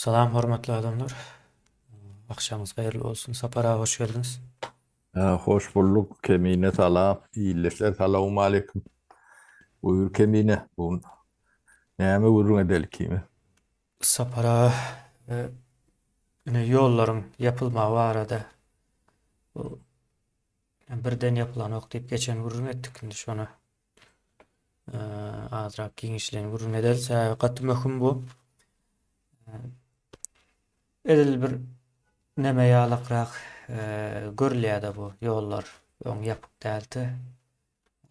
Salam hormatly adamlar. Agşamyňyz haýyrly bolsun. Sapar aga hoş geldiňiz. Hoş bulduk Kemine salam ildeşler salowmaleýkim. Buýur Kemine bu gün näme gürrüň edeli kimi? Sapar aga ine ýollaryň ýapylmagy barada bu birden ýapylanok diýip geçen gürrüň etdik indi şony azrak giňişleýin gürrüň edeli sebäbi gaty möhüm bu. Edil bir neme ýalakrak görülýär-de bu ýollar öň ýapyk däldi.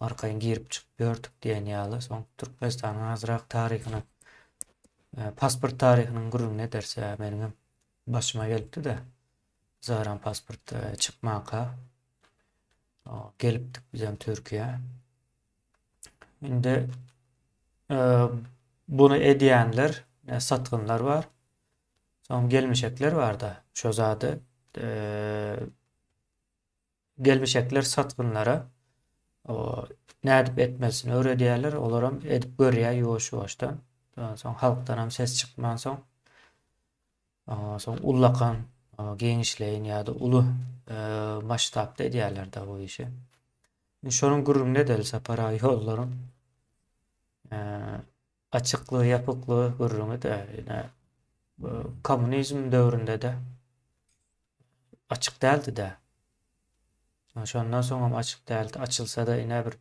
Arkaýyn girip çykyp ýördük diýen ýaly. Soň Türkmenistanyň azrak taryhyny, pasport taryhynyň gürrüňini ederis. Meniňem başyma gelipdi-de. Zaran pasport çykmanka gelipdik bizem Türkiýä. Indi bunu edýänler, satgynlar bar. Soň gelmişekler bar-da, şo zady gelmişekler satgynlara nädip etmesini öwredýärler, olaram edip görýär ýuwaş-ýuwaşdan. Soň halkdanam ses çykmansoň, soň ullakan giňişleýin ýa-da uly masştabda edýärler-de bu işi. Şonuň gürrüňini edeli Sapar aga ýollaryň açyklygy, ýapyklygy gürrüňi-de ine kommunizm döwründe-de açyk däldi-de. Şondan soňam açyk däldi. Açylsa-da ine bir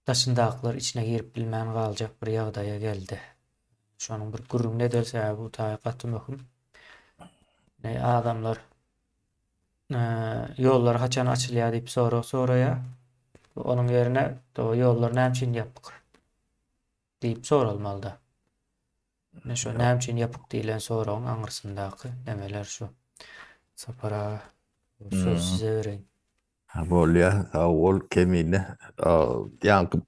daşyndakylar içine girip bilmän galjak bir ýagdaýa geldi. Şonuň bir gürrüňini edeli sebäbi bu taýy gaty möhüm. Ne adamlar ýollar haçan açylýar diýip sorag soraýar. Onuň ýerine ýollar näme üçin ýapyk diýip soralmalyda. Ine şo näme üçin ýapyk diýlen soragyň aňyrsyndaky nemeler şu. Sapar aga, söz size bereýin. Bolýar, sag bol Kemine. Ýaňky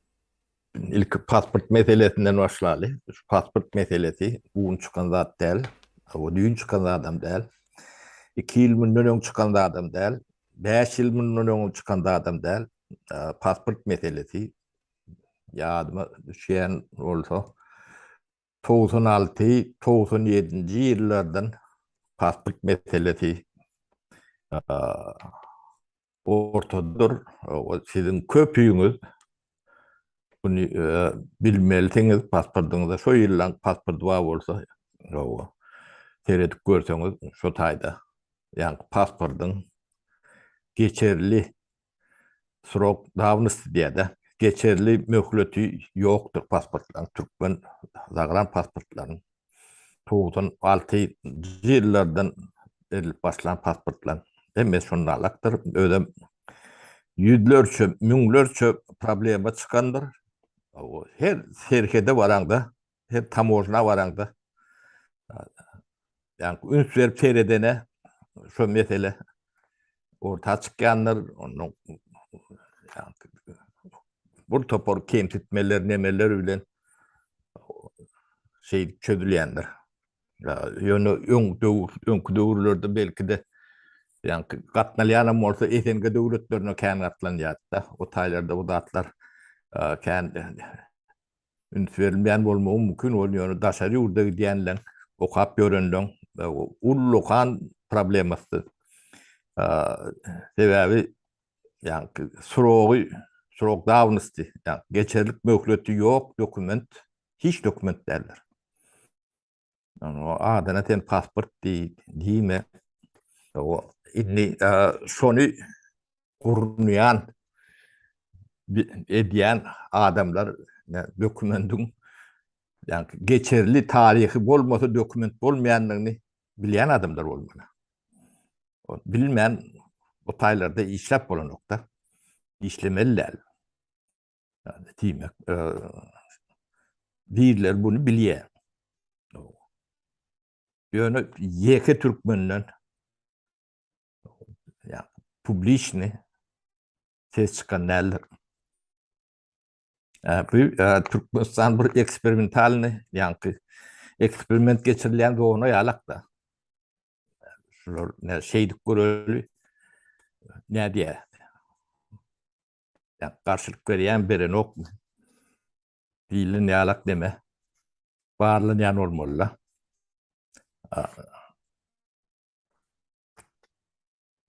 Ilki pasport meselesinden başlaly. Şu pasport meselesi bu gün çykan zat däl. O düýn çykan zadam däl. 2 ýyl mundan öň çykan zadam däl. 5 ýyl mundan öň çykan zadam däl. Pasport meselesi ýadyma düşýän bolsa 96, 97-nji ýyllardan pasport meselesi ortadyr. Siziň köpüňiz buny bilmelisiňiz, pasportyňyzda şo ýyllaň pasporty bar bolsa, hawa, seredip görseňiz şo taýda, ýagny pasportyň geçerli srok dawnosti diýýär-de, geçerli möhleti ýokdur pasportlaryň, türkmen zagran pasportlaryň. 96 njy ýyllardan berlip başlan pasportlar hemmesi şonda alakdyr. Özem ýüzlerçe, müňlerçe problema çykandyr. Her serhede baraňda, her tamožna baraňda ýa üns berip seredene şo mesele orta çykýandyr. Ondan bir topar kemsitmeler, nemeler bilen şeýdip çözülýändir. Ýöne öň döwür, öňki döwürlerde belki-de ýaňky gatnalýanam bolsa SNG döwletlerine kän gatlanýardy-da. O taýlarda bu zatlar kän üns berilmeýän bolmagy mümkin ol ýöne daşary ýurda gidýänleň, okap ýörenleň ullakan problemasydy. Sebäbi ýaňky srogy, srok dawnosti, ýa geçerlik möhleti ýok dokument, hiç dokument däldir. Adyna sen pasport diý, diýme. O indi şony gurnaýan edýän adamlar dokumendiň ýa geçerli taryhy bolmasa dokument bolmaýandygyny bilýän adamlar bolmaly. Bilmän bu taýlarda işläp bolanokda. Işlemeli däl. Diýmek, birleri bunu bilýär. Ýöne ýeke türkmenden ýa publiçny ses çykan däldir. Bu Türkmenistan bir eksperimentalny, ýaňky eksperiment geçirilýän zona ýalakda. Şular ne şeýdip göreli. Ne diýär? Ýa garşylyk berýän berenokmy? Diýilen ýalak deme. Barlanýan bolmaly-da.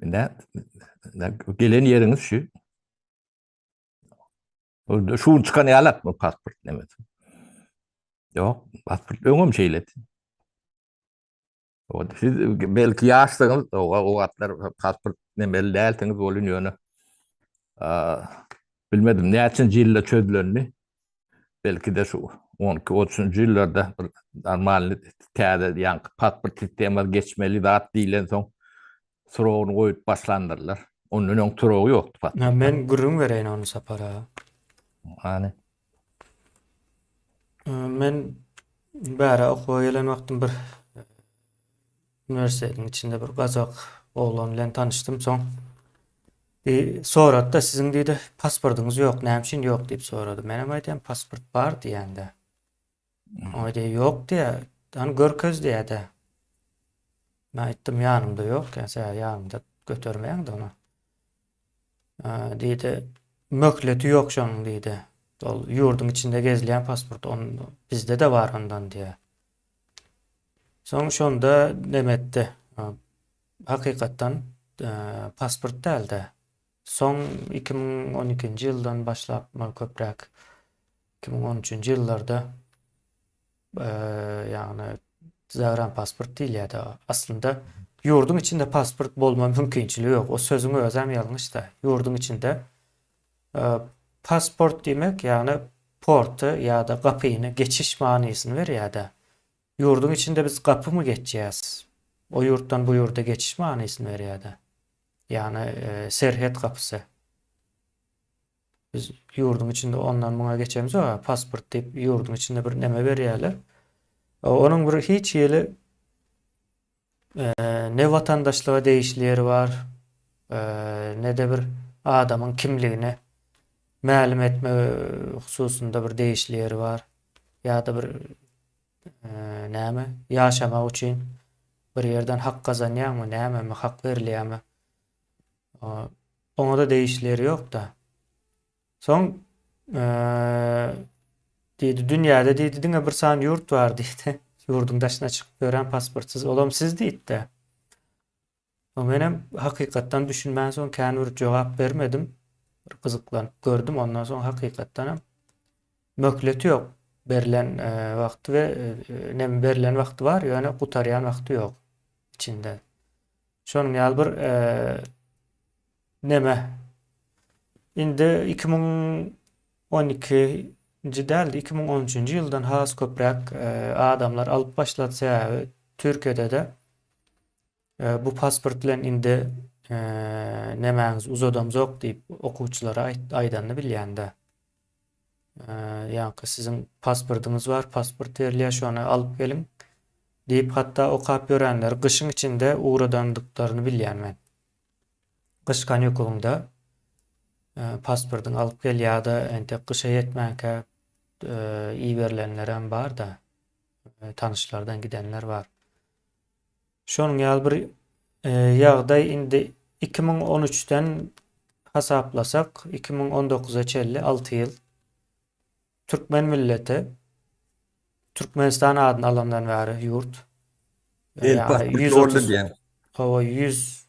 Ine, gelen ýeriňiz şu. Şu çykan ýalak bu pasport nemesi. Ýok, pasport öňem şeýledi. O siz belki ýaşsyňyz, o o wagtlar pasport nemeli dälsiňiz bolun ýöne. Bilmedim näçinji ýylda çözülendi. Belki-de şu 12-13-nji ýyllarda bir normalny täze ýaňky pasport sistemasy geçmeli zat diýlensoň srogyny goýup başlandyrlar. Ondan öň srogy ýokdy pasportda. Men gürrüň bereýin ony Sapar aga. Hany. Men bäre okuwa gelen wagtym bir uniwersitetiň içinde bir gazak oglan bilen tanyşdym. Soň bir sorady-da, siziň diýdi, pasportyňyz ýok, näme üçin ýok diýip sorady. Menem aýdýan, pasport bar diýende. Oňa diýýär, ýok diýýär. Hany görkez diýýär-de. Men aýtdym, ýanymda ýok, ýa sebäbi ýanymda götermeýäň-de ony. Diýdi, möhleti ýok şonuň diýdi. Ol ýurduň içinde gezilýän pasport, on bizde-de bar ondan diýýär. Soň şonda neme etdi. Hakykatdan pasport däl-de. Soň 2012-nji ýyldan başlap, köpräk 2013-nji ýyllarda ýagny zagranpasport diýilýär-de. Aslynda ýurduň içinde pasport bolma mümkinçiligi ýok. O sözüň özem ýalňyş-da. Ýurduň içinde pasport diýmek, ýagny porty ýa-da gapyny geçiş manysyny berýär-de. Ýurduň içinde biz gapymy geçýäs? O ýurtdan bu ýurda geçiş manysyny berýär-de. Ýagny serhet gapysy. Biz ýurduň içinde ondan muňa geçemizok, pasport diýip ýurduň içinde bir neme berýärler. Onuň bir hiç hili ne watandaşlyga degişli ýeri bar, ne-de bir adamyň kimligini mälim etme hususynda bir degişli ýeri bar. Ýa-da bir näme ýaşamak üçin bir ýerden hak gazanýaňmy, nämemi hak berilýärmi? Oňa-da degişli ýeri ýok-da. Soň diýdi, dünýäde diýdi, diňe bir sany ýurt bar diýdi. Ýurduň daşyna çykyp ýören pasportsyz, olam siz diýdi-de. Menem hakykatdan düşünmän soň kän bir jogap bermedim. Bir gyzyklanyp gördüm, ondan soň hakykatdanam möhleti ýok. Berlen wagty we neme berlen wagty bar, ýöne gutarýan wagty ýok içinde. Şonuň ýaly bir neme. Indi 2012-nji däl-de, 2013-nji ýyldan has köpräk adamlar alyp başlady, sebäbi Türkiýede-de bu pasport bilen indi nemäňizi uzadamzok diýip okuwçylara aýdanyny bilýän-de. Ýaňky siziň pasportyňyz bar, pasport berilýär, şony alyp geliň diýip, hatda okap ýörenleri gyşyň içinde ugradandyklaryny bilýän men. Gyş kanikulyňda pasportyňy alyp gel ýa-da entek gyşa ýetmänkä iberilenlerem bar-da, tanyşlardan gidenler bar. Şonuň ýaly bir ýagdaý indi 2013-den hasaplasak, 2019-a çenli 6 ýyl türkmen milleti Türkmenistan adyny alandan bäri ýurt. El pasport boldy diýen. Hawa 100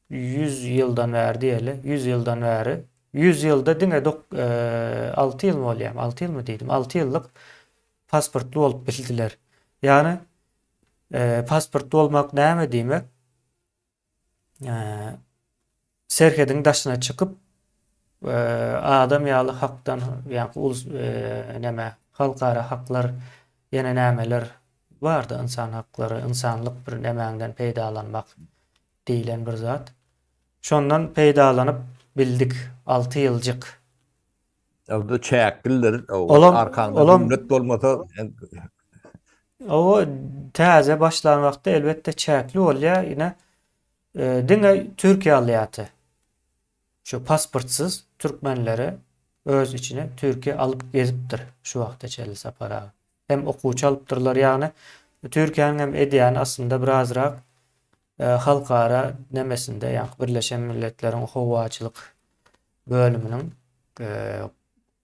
100 ýyldan bäri diýeli, 100 ýyldan bäri 100 ýylda diňe 6 ýyl bolýar, 6 ýylmy diýdim, 6 ýyllyk pasportly bolup bildiler. Ýagny Pasportly bolmak näme diýmek? Serhediň daşyna çykyp, adam ýaly hakdan, ýa-ni ulus näme, halkara haklar, ýene nämeler bardy, ynsan haklary, ynsanlyk bir nämäňden peýdalanmak diýlen bir zat. Şondan peýdalanyp bildik 6 ýyljyk. Ýa-da çäklidir. Olam arkaňda döwlet bolmasa O täze başlan wagtda elbetde çäkli bolýar. Ine e, diňe Türkiýe alýardy. Şu pasportsyz türkmenleri öz içine Türkiýe alyp gezipdir şu wagta çenli Sapar aga. Hem okuwçy alypdyrlar, ýagny Türkiýäniň hem edýäni aslynda birazrak e, halkara nemesinde, ýagny Birleşen Milletleriň howaçylyk bölüminiň e,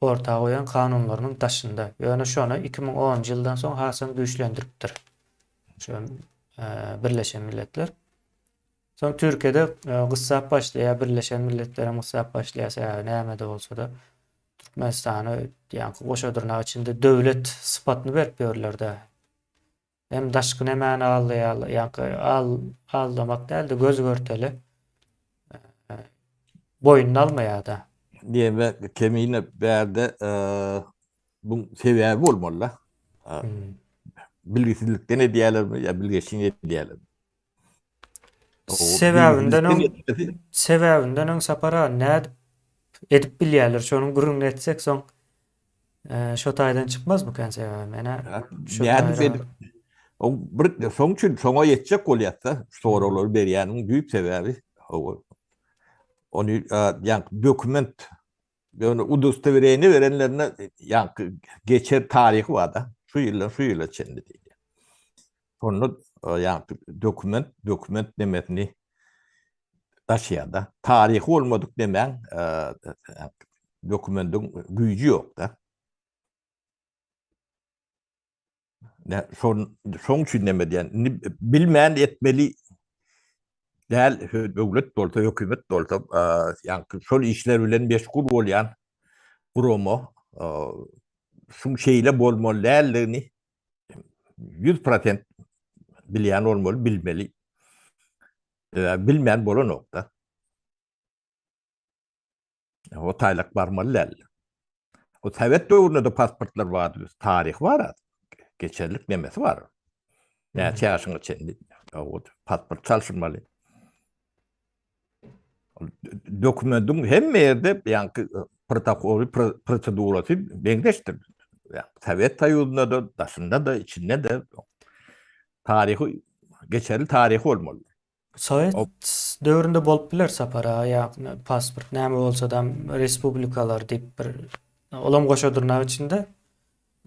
orta goýan kanunlarynyň daşynda. Ýöne şony 2010-njy ýyldan soň hasam güýçlendiripdir. Şu Birleşen Milletler. Soň Türkiýede gyssap başlaýar, Birleşen Milletlerem gyssap başlaýar, sebäbi näme-de bolsa-da Türkmenistana ýaňky goşa dyrnak içinde döwlet sypatyny berip ýörler-de. Hem daşky nemäni aldaýarlar, ýaňky al aldamak däl-de göz görteli boýnuna almaýar-da. Diýme kemine bärde bu sebäbi bolmaly-da. Bilgisizlikden edýärlermi ýa bilgeşlin edýärlermi? Sebäbinden öň sebäbinden öň Sapar aga nädip edip bilýärler şonuň gürrüňini etsek soň şo taýdan çykmazmykan sebäbi menä şo nädip edip o bir şoň üçin şoňa ýetjek bolýarsa soraglary berýäniň düýp sebäbi ony ýaňky dokument ýöne udostowreniýe berenlerine ýaňky geçer taryhy barda şu ýyldan şu ýyla çenli diýýär. Şonda ýaňky dokument dokument nemesini daşýar-da. Taryhy bolmadyk nemäň dokumendiň güýji ýok-da. Ne şon şoň üçin neme diýen. Indi bilmän etmeli däl döwlet bolsa, hökümet bolsa, ýaňky şol işler bilen meşgul bolýan gurama şuň şeýle bolmaly däldigini 100% bilýän bolmaly, bilmeli. Bilmän bolanok-da. O taýlak barmaly däl. O sowet döwründe-de pasportlar bardy, taryhy bar, geçerlik nemesi bar. Näçe ýaşyňa çenli o pasport çalşyrmaly. Dokumentiň hemme ýerde ýaňky protokoly, prosedurasy meňzeşdir. Sowet Soýuzynda-da, daşynda-da, içinde-de taryhy geçerli taryhy bolmaly. Sowet döwründe bolup biler Sapar aga ýa pasport näme bolsadam respublikalar diýip bir olam goşa dyrnak içinde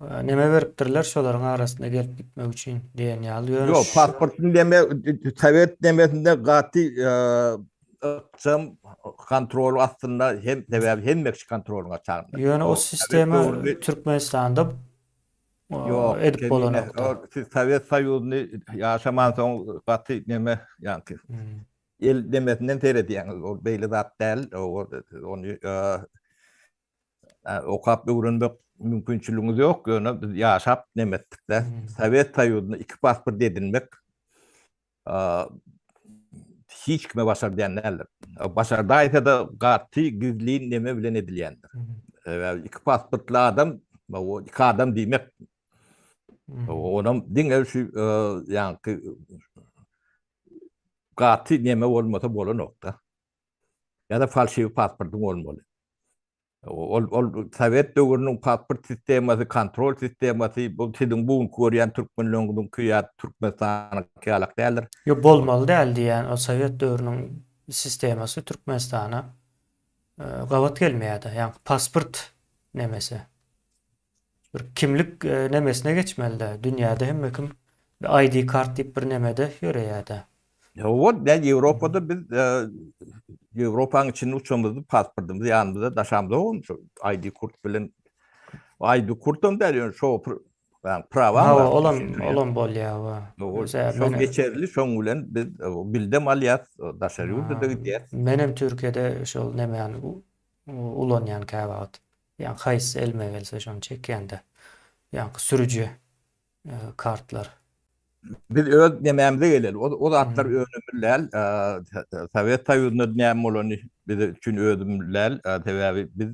neme beripdirler şolaryň arasynda gelip gitmek üçin diýen ýaly ýöne Ýok pasportyň neme sowet nemesinde gaty ykjam kontrol astynda hem sebäbi hemme kişi kontrolyň aşagynda. Ýöne o sistema Türkmenistanda Ýok, edip bolanokda. Siz Sowet Soýuzyny ýaşamansoň gaty neme ýaňky el nemesinden seredýäňiz. Ol beýle zat däl. Ony okap öwrenmek mümkinçiligiňiz ýok, ýöne biz ýaşap neme etdik-de. Sowet Soýuzynda iki pasport edinmek hiç kime başardýan däldir. Başardaýsa-da gaty gizlin neme bilen edilýändir. Sebäbi iki pasportly adam, o iki adam diýmek. Onam diňe şu ýaňky gaty neme bolmasa bolanok-da. Ýa-da falşiwi pasportyň bolmaly. Ol ol sowet döwrüniň pasport sistemasy, kontrol sistemasy bu siziň bu günki görýän türkmenleriňiziňki ýa Türkmenistanyňky ýalak däldir. Ýok bolmaly däl diýýän o sowet döwrüniň sistemasy Türkmenistana gabat gelmeýärdi. Ýaňky pasport nemesi. Bir kimlik nemesine geçmelidä. Dünýäde hemme kim bir ID kart diýip bir nemede ýöreýärdä. Hawa, ben Ýewropada biz Ýewropanyň içinde uçamyzda pasportymyzy ýanymyzda daşamyzok şu ID kurt bilen ID kurtam däl ýöne şo prawa Hawa, olam olam bolýar, hawa. Şo geçerli şoň bilen biz bildem alýas, daşary ýurda-da gidýäs. Menem Türkiýede şol nemäni ulanýan käwagt. Ýa haýsy elime gelse şony çekýän-de. Ýaňky sürüji kartlar. Biz öz nemämize geleli. O, o zatlar önümli däl. Sowet Soýuzynda näme bolany biz üçin özümli däl. Sebäbi biz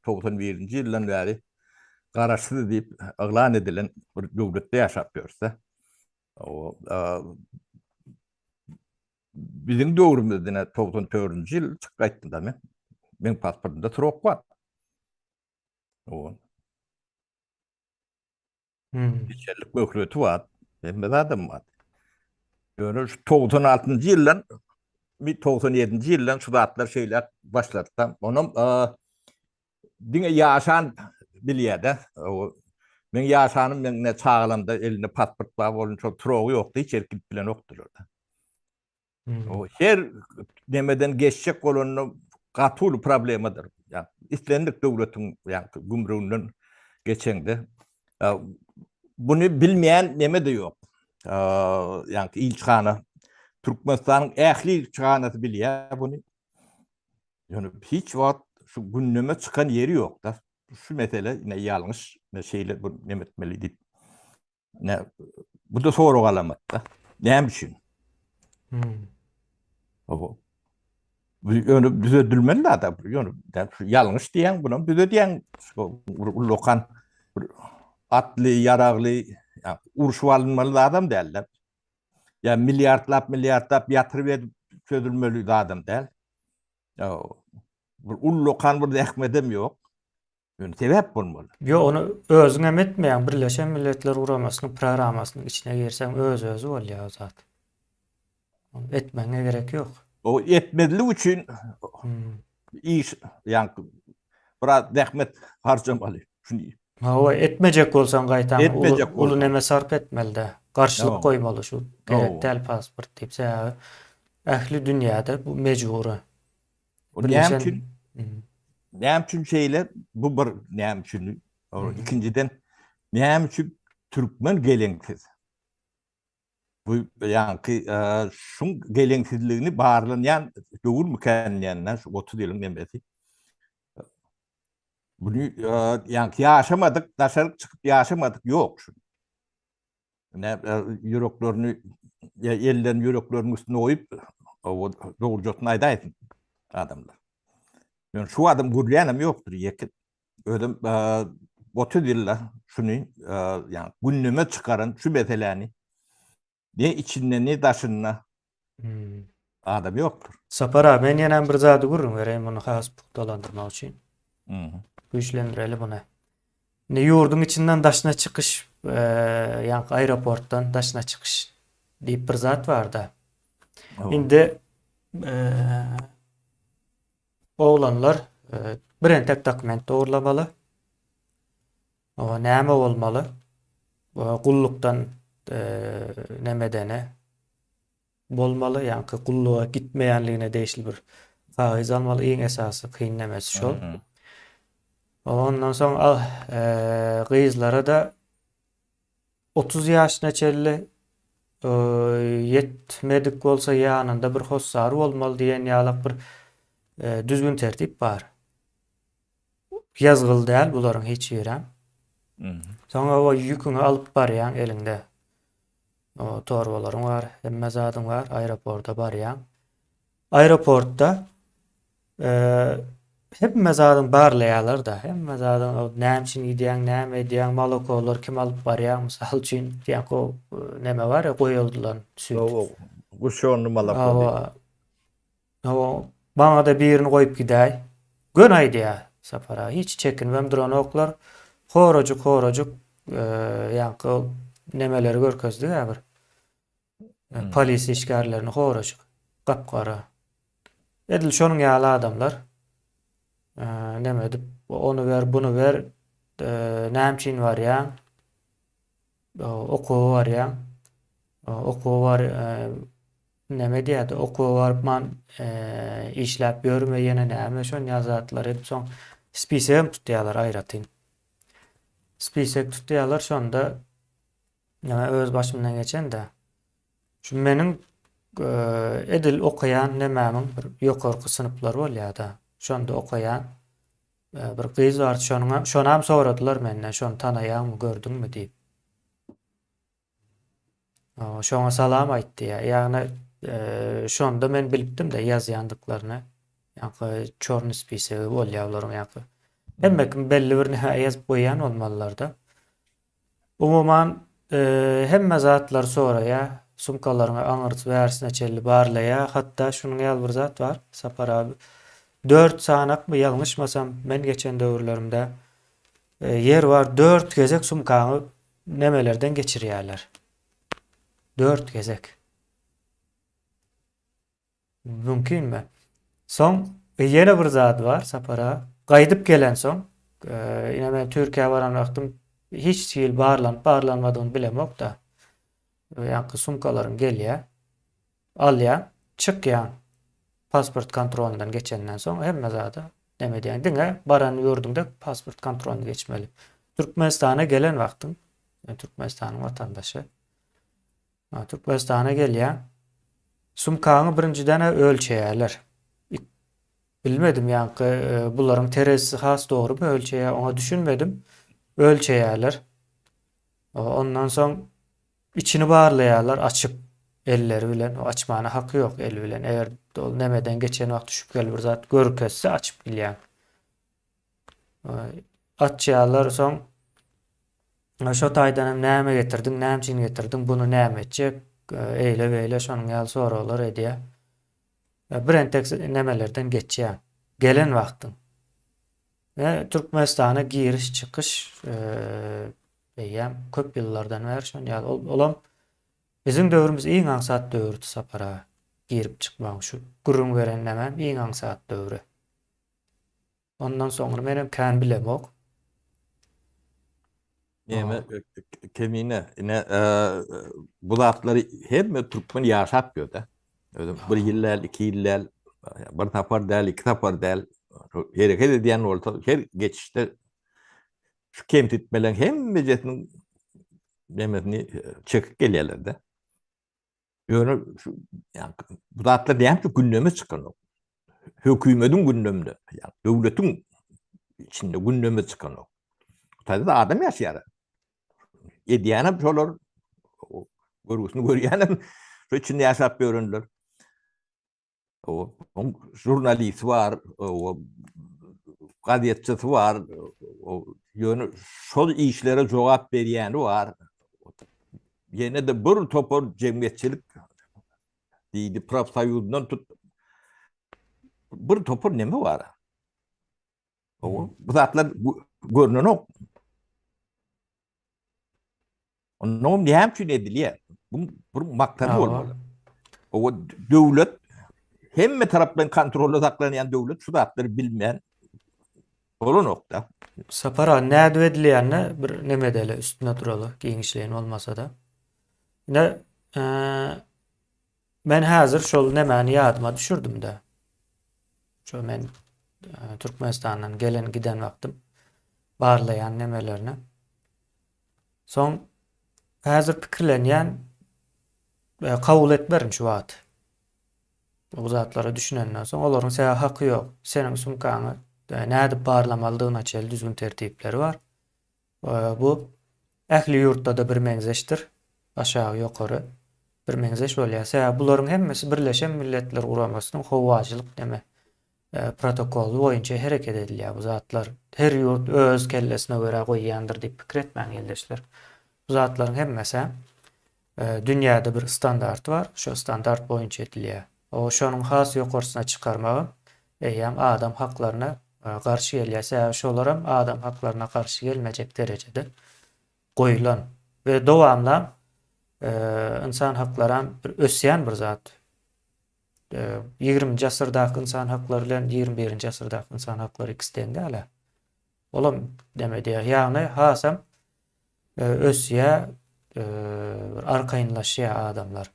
91-nji ýyldan bäri garaşsyz diýip yglan edilen bir döwletde ýaşap ýörüs-de. O biziň döwrümizde ine 94-nji ýyl çykyp gaýtdym-da men. Meň pasportymda srok bar. O. Hmm. Geçerlik möhleti bar. Hemme zadam bar. Ýöne şu 96-njy ýyldan mi 97-nji ýyldan şu zatlar şeýle başlady. Onam diňe ýaşan bilýär-de. Men ýaşanym men ne çagalamda elinde pasport bar bolun şol turogy ýokdy hiç ýere gidip bilenokdylar. Hmm. O her nemeden geçjek bolanda gaty uly problemadyr. islendik döwletiň ýaňky gümrüginden geçeňde buny bilmeýän neme-de ýok. Ýaňky ilçihana Türkmenistanyň ähli ilçihanasy bilýär buny. Ýöne hiç wagt şu gündeme çykan ýeri ýok-da. Şu mesele ine ýalňyş, ine şeýle bu neme etmeli diýip. Ne bu da sorag alamatda. Näme üçin? Hmm. Bu ýöne düzedilmeli da, ýöne şu ýalňyş diýen, bunu düzedýän ullakan bir atly, ýaragly, urşup alynmaly zadam däl-de. Ýa milliardlap, milliardlap ýatyryp edip çözülmeli zadam däl. Bir ullakan bir zähmedem ýok. Ýöne sebäp bolmaly. Ýok, ony özüňem etmeýäň, Birleşen Milletler Guramasynyň programmasynyň içine girseň öz-özi bolýar o zat. Ony etmegiňe gerek ýok. O etmezlik üçin iş, ýaňky biraz zähmet harjamaly. Şuny. Hawa, etmejek bolsaň gaýtam Etmejek uly bolsaň. neme sarp etmeli-dä. Garşylyk Hawa. goýmaly şu gerek Hawa. däl pasport diýip. Sebäbi ähli dünýäde bu mejbury. O näme üçin? Näme üçin şeýle? Bu bir näme üçin? Ikinjiden näme üçin türkmen geleňsiz? Bu ýaňky şuň geleňsizligini barlanýan döwürmikän diýenden şu 30 ýylyň nemesi. Bunu ýaňky ýaşamadyk, daşaryk çykyp ýaşamadyk ýok şu. Ne ýüreklerini ýa ellerini ýürekleriniň üstüne goýup, dogrujasyny aýdaýsyn adamlar. Ýöne şu adam gürleýänem ýokdur ýeke. Özüm 30 ýylda şuny ýa gündeme çykaran şu meseläni ne içinde ne daşynda Hmm. adam ýokdur. Sapar abi, men ýene bir zady gürrüň bereýin muny has pugtalandyrmak üçin. Mhm. Güýçlendireli muny. Indi ýurduň içinden daşyna çykyş, ýaňky aeroportdan daşyna çykyş diýip bir zat bar-da. Indi oglanlar bir entek dokument dogurlamaly. Oňa näme bolmaly? Gullukdan nemedene bolmaly, ýaňky gulluga gitmeýänligine degişli bir kagyz almaly, iň esasy kyn nemesi şol. Ondan soň gyzlara-da 30 ýaşyna çenli ýetmedik bolsa ýanynda bir hossary bolmaly diýen ýalak bir düzgün-tertip bar. Ýazgyly däl bularyň hiç birem. Soň o ýüküňi alyp barýaň eliňde. O torbalaryň bar, hemme zadyň bar, aeroporta barýaň. Aeroportda e, hemme zadyň barlaýarlar-da, hemme zadyň o näme üçin gidýäň, näme edýäň, molokolar kim alyp barýar, mysal üçin, diýen o neme bar ya goýaldylan süýt. O guşonly moloko. Hawa. Hawa, maňa-da birini goýup gidäý. Göni aýdýar Sapar aga, hiç çekinibem duranoklar. Horajyk-horajyk ýaňky ol nemeleri görkezdik-ä bir. Polisiýa işgärlerini horajyk, gap-gara. Edil şonuň ýaly adamlar. Neme edip, ony ber, buny ber, näme üçin barýaň? Okuwa barýaň. Okuwa bar neme diýýärdi, okuwa baryp man işläp ýörme ýene näme şon ýaly zatlar edip soň spisegem tutýarlar aýratyn. Spisek tutýarlar şonda näme öz başymdan geçende şu meniň edil okaýan nemämiň bir ýokarky synplar bolýar-da. Şonda okaýan Bir gyz bardy şonuňam şonam soradylar menden şony tanaýaňmy gördüňmi diýip. Şoňa salam aýt diýýär. Ýagny şonda men bilipdim-de ýazýandyklaryny. Ýaňky çorny spisegi bolýar olaryň ýaňky. Hemme kim belli bir näme ýazyp goýýan bolmalylar-da. Umuman, hemme zatlary soraýar, sumkalaryňy aňyrsy bärsine çenli barlaýar. Hatda şunuň ýaly bir zat bar, Sapar abi. Dört sanakmy, ýalňyşmasam, men geçen döwürlerimde ýer bar, dört gezek sumkaňy nemelerden geçirýärler. Dört gezek. Mümkinmi? Soň ýene bir zat bar Sapar aga. Gaýdyp gelensoň, ine men Türkiýä baran wagtym hiç hili barlanyp barlanmadygyny bilemok-da. Ýaňky sumkalaryň gelýär. Alýaň, çykýaň. Pasport kontrolyndan geçenden soň hemme zada. Näme edýäň? Diňe baran ýurduňda pasport kontrolyny geçmeli. Türkmenistana gelen wagtyň, yani Türkmenistanyň watandaşy. Türkmenistana gelýäň. Sumkaňy birinjiden ölçeýärler. Bilmedim ýaňky e, bularyň terezisi has dogrymy ölçeýär, oňa düşünmedim. Ölçeýärler. Ondan soň içini barlaýarlar açyp elleri bilen. O açmana haky ýok eli bilen. Eger ol nemeden geçen wagty şübheli bir zat görkezse açyp bilýäň. Açýarlar soň şo taýdan hem näme getirdiň, näme üçin getirdiň, buny näme etjek, eýle beýle şonuň ýaly soraglar edýär. Bir entek nemelerden geçýär. Gelen wagtyň. Ve Türkmenistana giriş çykyş eýýäm köp ýyllardan bäri şon ýaly. Ol, olam biziň döwrümiz iň aňsat döwürdi Sapar aga. Girip çykmagyň şu gürrüň beren nämem iň aňsat döwri. Ondan soňra menem kän bilemok. Neme kemine ine bu zatlary hemme türkmen ýaşap ýörde. Özüm bir ýyl däl, iki ýyl däl, bir sapar däl, iki sapar däl. Hereket edýän bolsa her geçişde şu kemsitmeleň hemmejesiniň nemesini çekip gelýärler-de. Ýöne şu ýa bu zatlar näme üçin gündeme çykanok? Hökümetiň gündeminde, ýa döwletiň içinde gündeme çykanok. Hytaýda adam ýaşaýar. Edýänem şolar, görgüsini görýänem şu içinde ýaşap ýörenler. O žurnalisti bar, o gazetçisi bar, o ýöne şol işlere jogap berýäni bar. Ýene-de bir topar jemgyýetçilik diýdi, profsoýuzdan tut bir topar neme bar. O bu zatlar görnenok. Ondan näme üçin edilýär? Bu bir maksady bolmaly. O döwlet hemme tarapdan kontrolda saklanýan döwlet şu zatlary bilmän bolanokda. Sapar aga nädip edilýänine bir neme edeli üstünde duraly giňişleýin bolmasa-da. Ine men häzir şol nemäni ýadyma düşürdüm-de. Şo men Türkmenistandan gelen giden wagtym barlaýan nemelerine. Soň häzir pikirlenýän e, kabul etmerin şu wagt. Bu zatlara düşünenden soň olaryň sebäbi haky ýok. Seniň sumkaňy e, nädip barlamalydygyna çenli düzgün tertipleri bar. E, bu ähli ýurtda-da bir meňzeşdir. Aşagy ýokary bir meňzeş bolýar. Sebäbi bularyň hemmesi Birleşen Milletler Guramasynyň howaçylyk neme protokoly boýunça hereket edilýär bu zatlar. Her ýurt öz kellesine görä goýýandyr diýip pikir etmäň ildeşler. Bu zatlaryň hemmesi dünýäde bir standarty bar, şo standart boýunça edilýär. O şonuň has ýokarsyna çykarmagam eýýäm adam haklaryna garşy gelýär. Sebäbi şolaram adam haklaryna garşy gelmejek derejede goýulan we dowamlam ynsan haklaram bir ösýän bir zat. Ýigriminji asyrdaky ynsan haklary bilen ýigrimi birinji asyrdaky ynsan haklary ikisi deň däl-ä. Olam neme diýýär, ýagny hasam ösýär, bir arkaýynlaşýar adamlar.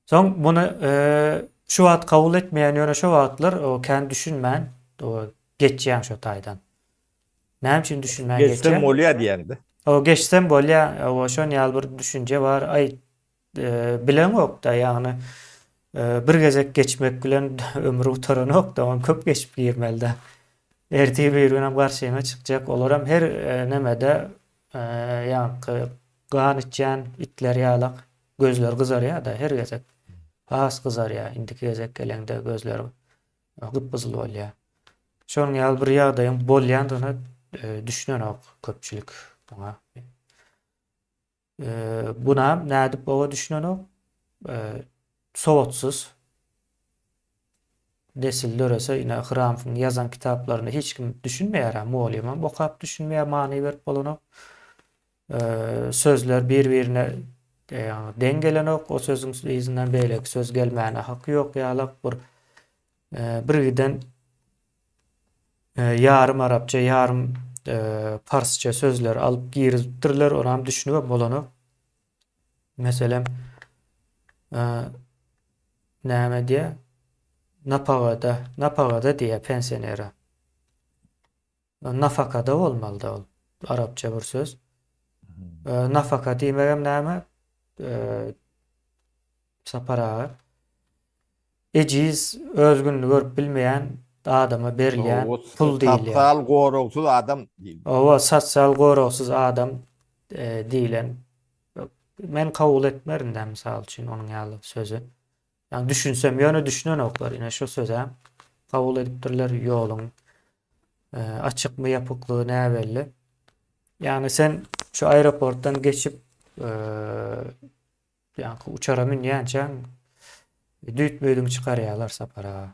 Soň muny şu wagt kabul etmeýän, ýöne şo wagtlar kän düşünmän geçýän şo taýdan. Näme üçin düşünmän geçýän? Geçsem bolýar diýende. O geçsem bolýar, o şon ýaly bir düşünje bar. Aý Bileňok-da, ýagny bir gezek geçmek bilen ömür gutaranok-da, ony köp geçip girmeli-de. Ertir bir günem garşyňa çykjak, olaram her nemede ýaňky gan içýän itler ýalak gözleri gyzarýar-da her gezek. Has gyzarýar, indiki gezek geleňde gözleri gyp-gyzyl bolýar. Şonuň ýaly bir ýagdaýyň bolýandygyna düşünenok köpçülik muňa. Buna nädip oba düşünenok? Sowatsyz nesil dörese ine Hramsyň ýazan kitaplaryna hiç kim düşünmeýär, mugallymam okap düşünmeýär, many berip bolanok. Sözler bir-birine deň gelenok, o sözüň yzyndan beýleki söz gelmäne haky ýok ýalak bir birgiden ýarym arapça, ýarym parsça sözleri alyp girizipdirler, onam düşünibem bolanok. Meselem, näme diýýär? Napagada, napagada diýýär pensionere. Nafakada bolmalyda ol. Arapça bir söz. Nafaka diýmegem näme? Sapar aga. Ejiz, öz gününi görüp bilmeýän adama berilýän pul diýilýär. Sosial goragsyz adam diýilýär. Hawa, sosial goragsyz adam diýlen. Men kabul etmerin-dä, mysal üçin, onuň ýaly sözi. Ýagny düşünsem, ýöne düşünenoklar. Ine şu sözem kabul edipdirler, ýoluň açykmy, ýapyklygy näbelli. Ýagny sen şu aeroportdan geçip, ýaňky uçara münýänçäň düýt-müýdüňi çykarýarlar Sapar aga.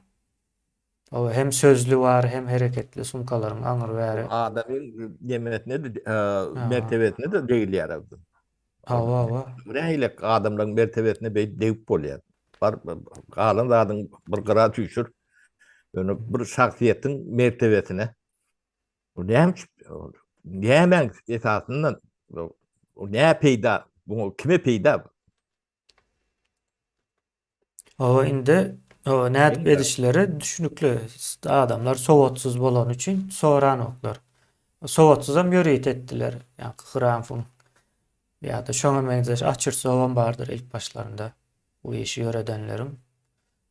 O hem sözli bar, hem hereketli sumkalaryň aňry bäri. Adamyň nemesine-de, mertebesine-de degilýär. Hawa, hawa. Nähili adamlaryň mertebesine beýdip degip bolýar? Bar, galan zadyň bir gyra süýşür. Ýöne bir şahsyýetiň mertebesine bu näme üçin, nämäň esasyndan, bu nä peýda, bu kime peýda? Hawa indi hawa nädip edişleri düşnükli. Adamlar sowatsyz bolany üçin soranoklar. Sowatsyzam ýörite etdiler. Ýaňky Hramfyň ýa-da şoňa meňzeş Açersowam bardyr ilk başlarynda bu işi ýöredenleriň.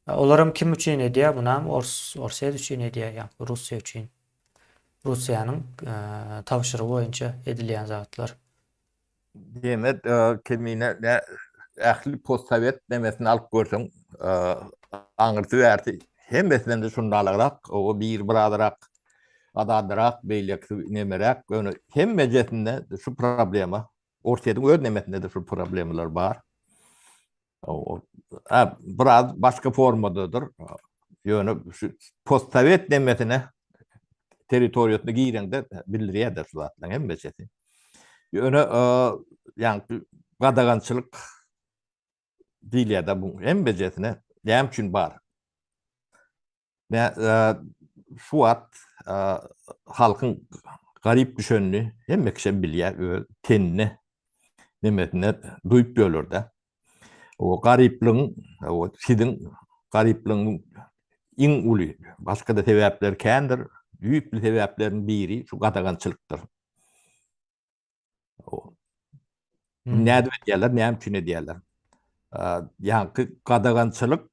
Olaram kim üçin edýär? Munam Ors Orsýet üçin edýär, ýaňky Russiýa üçin. Russiýanyň tabşyrygy boýunça edilýän zatlar. Diýmek, kemine ne ähli postsowet nemesini alyp görseň, aňyrsy bärsi hemmesinden-de şundalagrak, o biri birazrak azadyrak, beýlekisi nemeräk, ýöne hemmejesinde şu problema, Orsýetiň öz nemesinde-de şu problemalar bar. Biraz başga formadadyr. Ýöne şu postsowet nemesine territoriýasyna gireňde bildirýär-de şu zatlaryň hemmesini. Ýöne ýaňky gadagançylyk diýilýär-de bu hemmejesine näme üçin bar? Nä şu wagt halkyň garyp düşenini hemme kişem bilýär, öz tenine nemesine duýup ýörler-de. O garyplygyň, o siziň garyplygyň iň uly, başga-da sebäpleri kändir, düýpli sebäpleriň biri şu gadagançylykdyr. Hmm. Nädip edýärler, näme üçin edýärler? Ýaňky gadagançylyk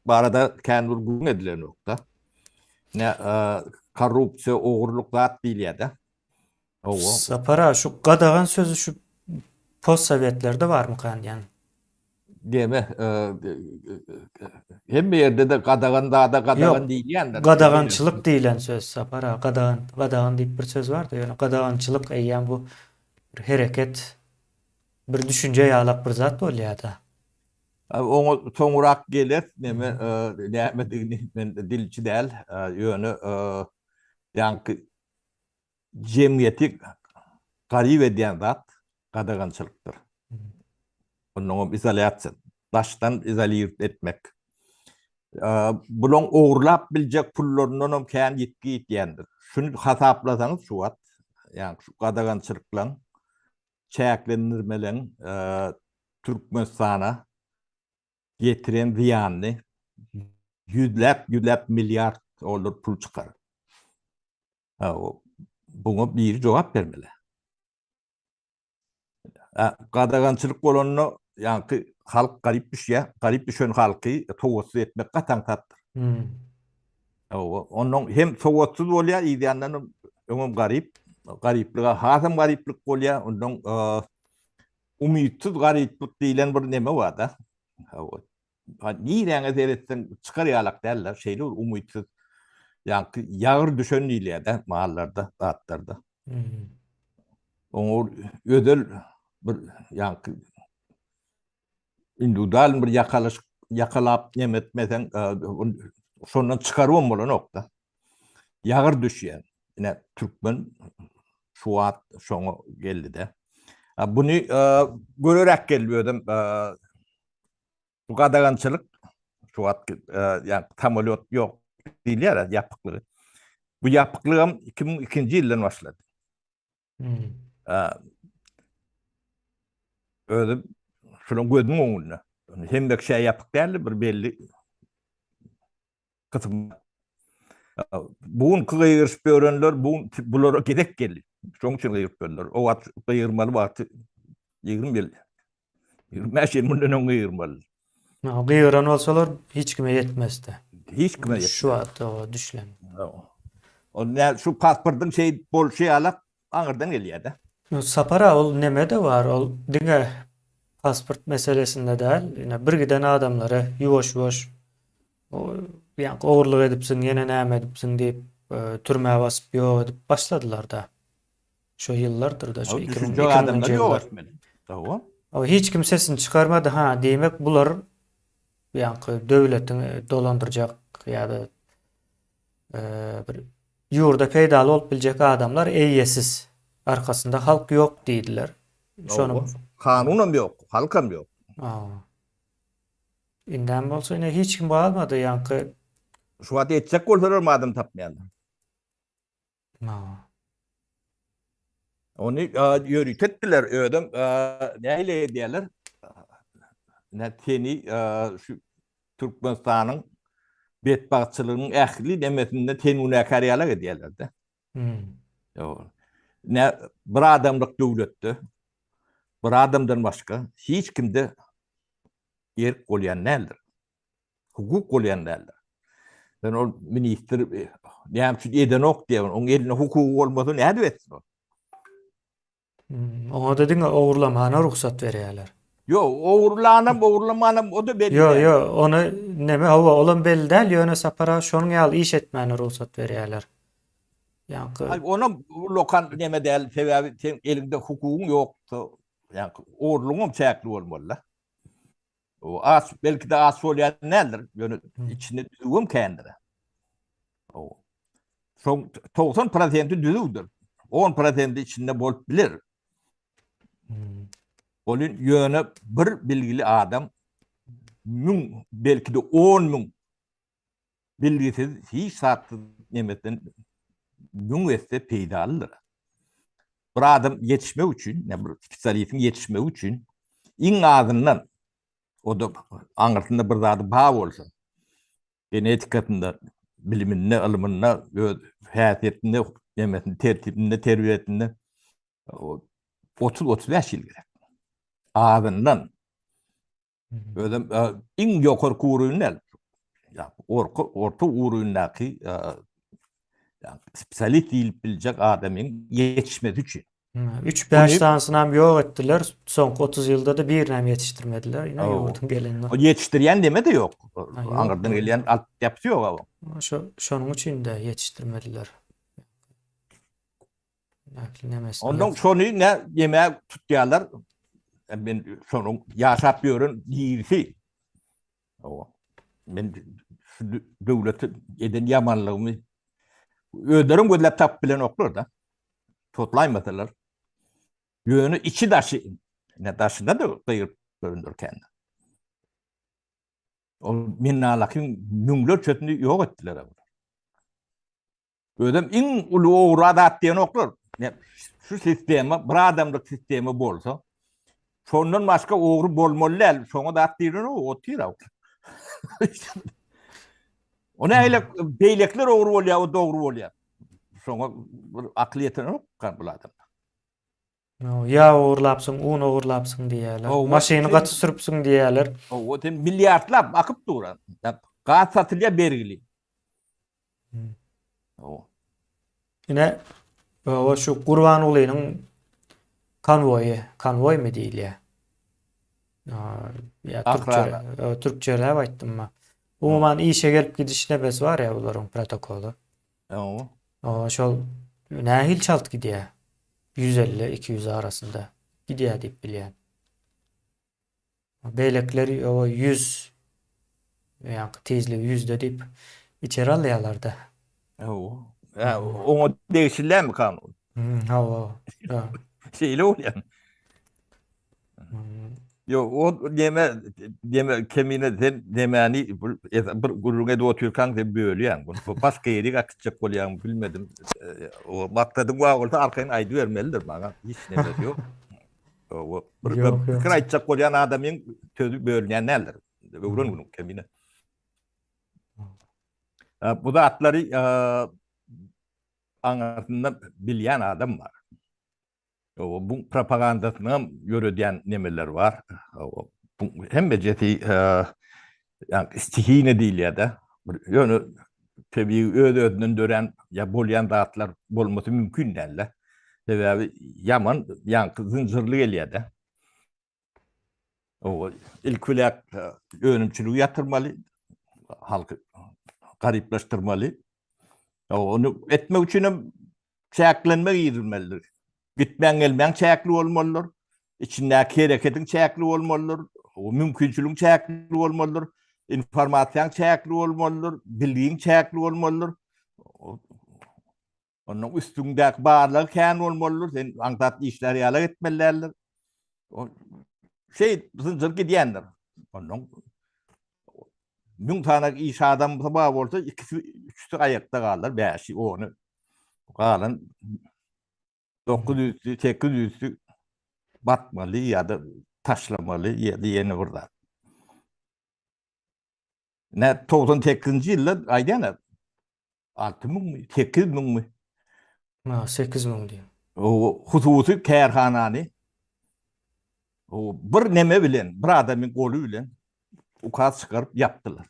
barada kän bir gürrüň edilenokda. Ne korrupsiýa, ogurlyk zat diýilýär-de. Owa. Sapar aga, şu gadagan sözi şu postsowetlerde barmykan diýen. Deme, hemme ýerde-de gadagan zada gadagan diýilýändir. Gadagançylyk diýlen söz Sapar aga, gadagan, gadagan diýip bir söz bardy, ýöne gadagançylyk eýýäm bu bir hereket, bir düşünje ýalak bir zat bolýar-da. Oňa soňrak geler, neme, nämedigini men dilçi däl, ýöne ýaňky jemgyýeti garyp edýän zat gadagançylykdyr. Onnoňam izolýasiýa, daşdan izolird etmek. Bulaň ogurlap biljek pullaryndanam kän ýitgi ýetýändir. Şuny hasaplasaňyz şu wagt, ýagny şu gadagançylyklaň, çäklendirmeleň Türkmenistana getiren zyýanyny ýüzläp, ýüzläp milliard dollar pul çykar. Buňa biri jogap bermeli. Gadagançylyk bolanda ýaňky halk garyp düşýär. Garyp düşen halky sowatsyz etmek gaty aňsatdyr. Hmm. Ondan hem sowatsyz bolýar, yz ýandan öňem garyp, garyplyga hasam garyplyk bolýar. Ondan umytsyz garyplyk diýlen bir neme bar-da. Niräňe seretseň çykar ýalak däller, şeýle bir umytsyz ýaňky ýagyr düşen diýilýär-de mallarda, zatlarda. Hmm. Oňa özel bir ýaňky individual bir ýakalyş ýakalap neme etmeseň, şondan çykarybam bolanok-da. Ýagyr düşýär. Ine türkmen şu wagt şoňa geldi-de. Buny göreräk geldi özüm Bu gadagançylyk şu wagt ýa samolýot ýok diýilýär ýapyklygy. Bu ýapyklygam 2002-nji ýyldan başlady. Hmm. Özi şunuň gözüniň öňünde. Hemme kişä ýapyk däldi, bir belli kysym. Bu günki gygyryşyp ýörenler bu bulara gezek geldi. Şonuň üçin gygyryp ýörler. O wagt gygyrmaly wagty 20 ýyl. 25 ýyl mundan öň gygyrmaly. Gygyran bolsalar hiç kime ýetmezdi. Hiç kime ýetmez. Şu wagt o düşlen. O ne şu pasportyň şey bolşy ýalak aňyrdan gelýär-de. Sapar aga ol neme-de bar, ol diňe pasport meselesinde däl, ine bir giden adamlary ýuwaş-ýuwaş ýaňky ogurlyk edipsiň, ýene näme edipsiň diýip, türmä basyp ýok edip başladylar-da. Şo ýyllardyr-da, şo 2000-nji ýyllar. O hiç kim sesini çykarmady, ha, diýmek bular ýaňky döwletiň dolandyrjak ýa-da bir ýurda peýdaly bolup biljek adamlar eýesiz, arkasynda halk ýok diýdiler. Şony Kanunam ýok, halkam ýok. Indem bolsa ine hiç kim galmady ýaňky. Şu wagt etjek bolsalar adam tapmaýarlar. Ony ýörite etdiler, özem nähili edýärler? Ne seni şu Türkmenistanyň betbagtçylygynyň ähli nemesinde sen günäkär ýalak edýärler-de. Hmm. Ne bir adamlyk döwletde bir adamdan başga hiç kimde erk bolýan däldir. Hukuk bolýan däldir. Sen ol ministr e, näme üçin edenok diýen, oň elinde hukugy bolmasa nädip etsin ol? Hmm, oňa-da diňe ogurlamana rugsat berýärler. Ýok, ogurlanam, ogurlamanam o-da belli Ýok, ýok, ony neme, hawa, olam belli däl, ýöne Sapar aga şonuň ýaly iş etmäne rugsat berýärler. Ýaňky Aý, onam lokan neme däl, sebäbi seň eliňde hukugyň ýoksa, ýaňky ogurlygyňam çäkli bolmaly-da. O aç, belki-de aç bolýan däldir, ýöne içinde düzüwem kändir. O. Soň 90 prosenti düzüwdir. 10 prosenti içinde bolup biler. Hmm. Ol ýöne bir bilgili adam müň, belki-de 10 müň bilgisiz hiç zatsyz nemesden müň esse peýdalydyr. Bir adam ýetişmek üçin, ýa bir spesialistiň ýetişmegi üçin iň azyndan o da aňyrsynda bir zady bar bolsa, genetikasynda, biliminde, ylmynda, öz häsiýetinde, nemesinde, tertibinde, terbiýesinde 30-35 ýyl gerek. Azyndan. Özem iň ýokarky uruny däl. Ýa orta orta urundaky spesialist diýilip biljek adamyň ýetişmesi üçin. 3-5 sanysyny hem ýok etdiler. Soňky 30 ýylda-da birini hem ýetişdirmediler. Ine ýurduň gelenini. O ýetişdirýän deme-de ýok. Aňyrdan gelýän alt ýapysy ýok aw. Şo şonuň üçin-de ýetişdirmediler. Ondan şony ne ýemäge tutýarlar. Men şonuň ýaşap ýören dirisi. Men şu döwlete eden ýamanlygymy özlerim gözläp tapyp bilenoklar da. Toplaýmasalar. Ýöne içi daşy, ne daşynda da gyýyp göründir kände. Ol minnalakyň müňlerçesini ýok etdiler. Özem iň uly ogra zat diýenoklar. Şu sistema bir adamlyk sistema bolsa, şondan başga ogry bolmaly däl. Şoňa zat diýlenok, otyr aw. O nähili beýlekler ogry bolýar, o dogry bolýar. Şoňa bir akyl ýetirenok bu adam. Ýag ogurlapsyň, un ogurlapsyň diýýärler. Maşyny gaty sürüpsiň diýýärler. Owa, sen milliardlap akyp dur. Gaz satylýar bergili. Ine, o şu Gurbangulynyň konwoýy, konwoýmy diýilýär? Ýa türkçe, türkçeläp aýtdym. Umuman işe gelip gidiş nebesi bar ýa bularyň protokoly. Hawa. Hawa, şol nähili çalt gidýär? 150, 200 arasynda gidýär diýip bilýän. Beýlekiler o 100 ýa-da tizligi 100-de diýip içeri alýarlar-da. Hawa. Hä, oňa degişli dälmi kanun? Hmm, hawa. Şeýle bolýar. Ýok, o neme, neme kemine sen nemäni bir gürrüň edip otyrkaň sen bölýäň. Bu başga ýere äkitjek bolýaň bilmedim. O maksadyň bar bolsa arkaýyn aýdybermelidir maňa. Hiç nemesi ýok. Bir pikir aýtjak bolýan adamyň sözi bölünýän däldir. Öwren muny Kemine. Bu zatlary aňyrsynda bilýän adam bar. Bu propagandasyny hem ýöredýän nemeler bar. Bu hemmejesi ýa stihine diýilýär-de. Ýöne tebigy öz-özünden dörän ýa bolýan zatlar bolmasy mümkin däl-de. Sebäbi ýaman ýaňky zynjyrly gelýär-de. Owa, ilki bilen önümçiligi ýatyrmaly, halky garyplaşdyrmaly. Ony etmek üçin hem çäklenme girizilmelidir. Gitmäň gelmäň çäkli bolmalydyr. Içindäki hereketiň çäkli bolmalydyr. Mümkinçiligiň çäkli bolmalydyr. Informasiýaň çäkli bolmalydyr. Bilgiň çäkli bolmalydyr. Ondan üstüňdäki barlygy kän bolmalydyr. Sen aňsat işler ýaly etmeli däldir. Şey zynjyr gidýändir. Ondan 1000 tane iş adamsy bar bolsa, ikisi, üçüsi aýakda galar, bäşi, ony. Galan 900-si, 800-si batmaly ýa-da taşlamaly ýa-da ýene bir zat. Ne 98-nji ýylda aýdýan 6 müňmi, 8 müňmi? Ha, 8 müň diýýär. O hususy kärhanany o bir neme bilen, bir adamyň goly bilen ukaz çykaryp ýapdylar.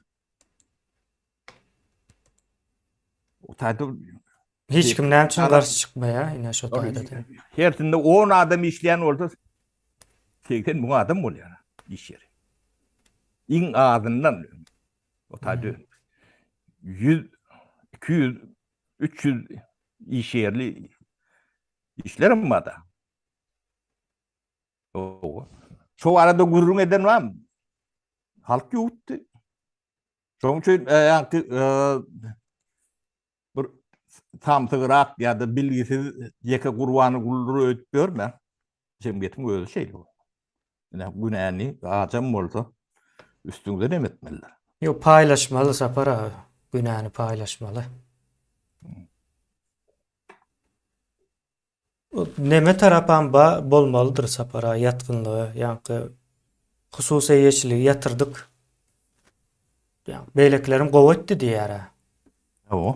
O taýda Hiç kim näme üçin garşy çykmaýar ine şo taýda. Hersinde 10 adam işleýän bolsa 80 müň adam bolýar iş ýeri. Iň azyndan O taýda 100, 200, 300 iş ýerli işlerim bar da. Şo barada gürrüň eden barmy? Halk ýuwutdy. Şonuň üçin e, ýaňky e, bir samsygrak ýa-da bilgisiz ýeke gurbany guldur öýdüp ýörme. Jemgyýetiň özi şeýle. Ine günäni ajam bolsa üstüňden hem etmeliler. Ýok paýlaşmaly Sapar aga günäni paýlaşmaly. Neme tarapam ba bolmalydyr Sapar aga ýatgynlygy ýaňky hususy eýeçiligi ýatyrdyk. Beýlekileriň gowy etdi diýýär-ä. Hawa.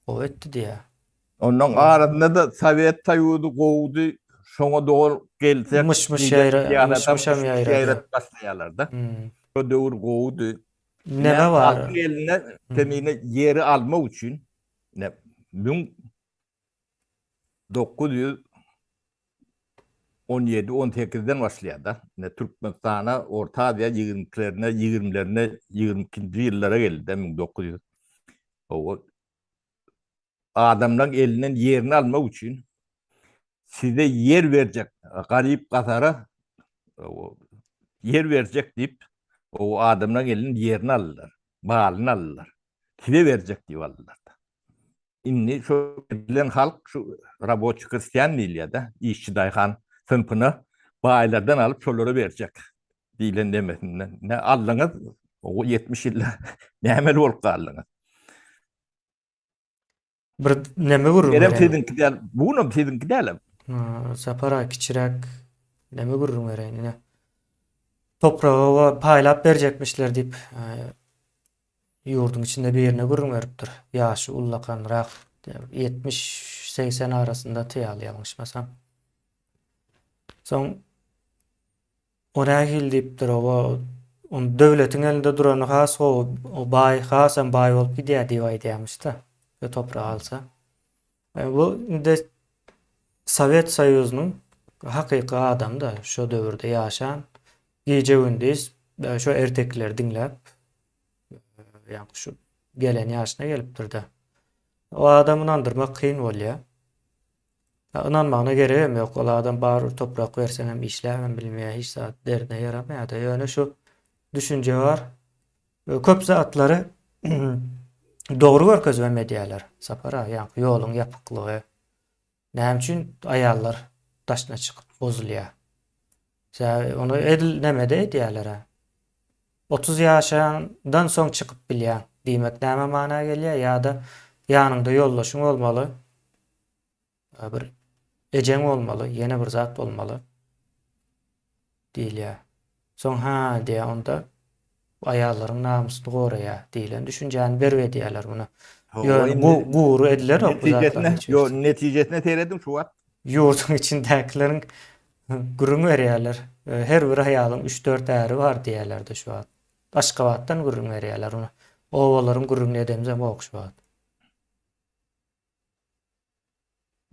Gowy etdi diýýär. Onuň arasynda-da Sowet Soýuzy gowudy, şoňa dogry gelsek Myş-myş ýaýra, myş-myşam ýaýradyp ýaýradyp başlaýarlar-da. Şo döwür gowudy. Neme bar? Halkyň eline kemine ýeri almak üçin ine 1917, 18-den başlaýar-da. Ine Türkmenistana, Orta Aziýa ýigrimkilerine, ýigrimlerine, ýigrimkinji ýyllara geldi-de 1900. Hawa. Adamlaryň elinden ýerini almak üçin size ýer berjek, garyp gasara ýer berjek diýip, o adamlaryň elinden ýerini aldylar, malyny aldylar. Size berjek diýip aldylar. Indi şu edilen halk şu raboçi krestýan diýilýär-de, işçi daýhan synpyna baýlardan alyp şolara berjek diýlen demesinden. Ne aldyňyz? O 70 ýylda nämeli bolup galdyňyz? Bir neme gürrüň Gerem siziňki däl, bu günem siziňki däl. Sapar aga kiçiräk neme gürrüň bereýin ine. Topragy paýlap berjekmişler diýip ýurduň içinde birine gürrüň beripdir. Ýaşy ullakanrak, 70-80 arasynda ýaly ýalňyşmasam. Soň O nähili diýipdir, oba ony döwletiň elinde durany has gowy, o baý hasam baý bolup gidýär diýip aýdýarmyş-da, şu topragy alsa. E, bu indi Sowet Soýuzynyň hakyky adamy-da, şo döwürde ýaşan, gije-gündiz e, şo ertekileri diňläp, e, ýaňky şu gelen ýaşyna gelipdir-de. O adamy ynandyrmak kyn bolýar. Ynanmagyna geregem ýok. Ol adam barybir toprak berseňem işläbem bilmeýär, hiç zat derdine ýaramaýar-da. Ýöne şu düşünje bar. Köp zatlary dogry görkezibem edýärler. Sapar aga, ýaňky ýoluň ýapyklygy. Näme üçin aýallar daşyna çykyp bozulýar? Sebäbi ony edil nemede edýärler-ä. 30 ýaşandan soň çykyp bilýäň diýmek näme mana gelýär? Ýa-da ýanyňda ýoldaşyň bolmaly. Bir ejeň bolmaly, ýene bir zat bolmaly. Diýilýär. Soň hä diýýär onda aýallaryň namysyny goraýar diýlen düşünjäni berip edýärler muny. Ýöne gury edilenok bu zatlaryň hiç Ýok, netijesine serediň şu wagt. Ýurduň içindäkileriň gürrüň berýärler. Her bir aýalyň üç-dört äri bar diýýärler-de şu wagt. Aşgabatdan gürrüň berýärler muny. Obalaryň gürrüňini edemzemok şu wagt.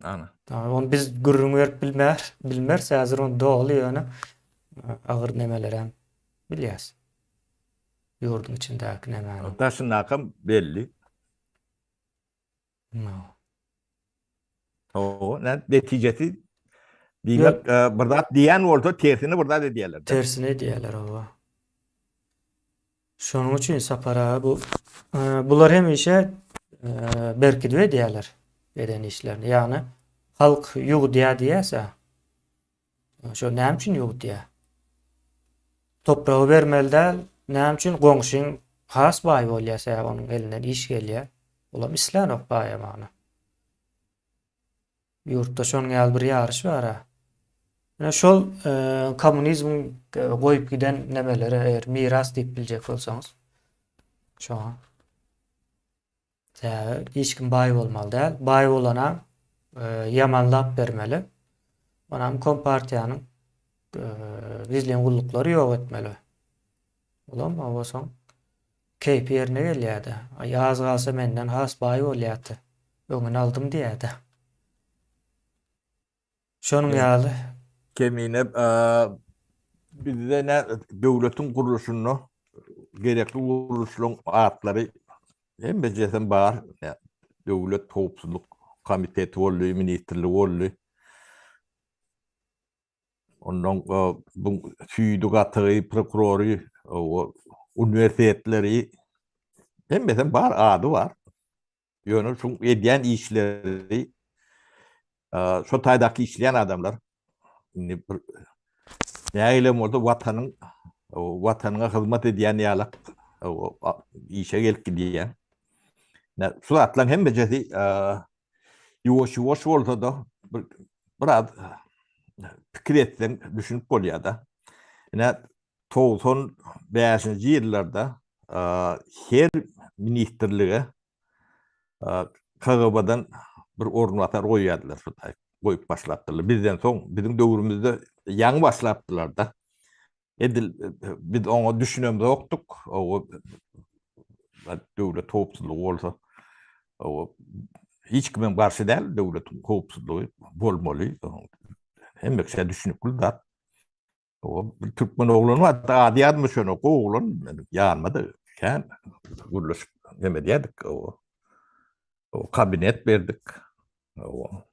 Ana. Tamam, ony biz gürrüň berip bilmer, bilmeris häzir ony doly ýöne agyr nemelerem bilýäs. Ýurduň içindäki nemäni. Daşyndakam belli. No. Hawa, nä netijesi diýmek, bir zat diýen bolsa tersine bir zat edýärler. Tersine edýärler, hawa. Şonuň üçin Sapar aga bu bular hemişe berkidip edýärler eden işlerini. Ýagny halk ýugudýar diýýäs-ä. Şo näme üçin ýugudýar? Topragy bermeli däl. Näme üçin goňşyň has baý bolýar, sebäbi onuň elinden iş gelýär. Olam islänok baýamagyny. Ýurtda şonuň ýaly bir ýaryş bar-a. Ine şol kommunizmiň goýup giden nemeleri eger miras diýip biljek bolsaňyz şoňa. Sebäbi hiç kim baý bolmaly däl. Baý bolana ýamanlap bermeli. Onam kompartiýanyň gizlin gulluklary ýok etmeli. Olam oba soň keýpi ýerine gelýärdi. Aý az galsa menden has baý bolýardy. Öňüni aldym diýýärdi. Şonuň ýaly. Kemine bizde nä döwletiň gurluşynda gerekli gurluşlaryň atlary hemmejesem bar. Döwlet howpsuzlyk komiteti boldy, ministrligi boldy. Ondan bu süýdi gatygy, prokurory, uniwersitetleri hemmesem bar, ady bar. Ýöne şu edýän işleri şo taýdaky işleýän adamlar indi bir nägile bolsa watanyň watanyňa hyzmat edýän ýalak işe gelip gidýän. Şu zatlaryň hemmejesi Ýuwaş-ýuwaş bolsa-da, bir biraz pikir etseň düşünip bolýar-da. Ine, 95-nji ýyllarda her ministrlige KGB-dan bir orunbasar goýýardylar şu taý. Goýup başlapdyrlar. Bizden soň, biziň döwrümizde ýaňy başlapdylar-da. Edil biz oňa düşünemzokdyk. O döwlet howpsuzlygy bolsa, o hiç kimem garşy däl döwletiň howpsuzlygy bolmaly. Hemme kişä düşünikli zat. O bir türkmen oglany bar, ady ýadyma düşenok, gowy oglan, meniň ýanyma-da kän gürleşip neme edýärdik. O kabinet berdik. O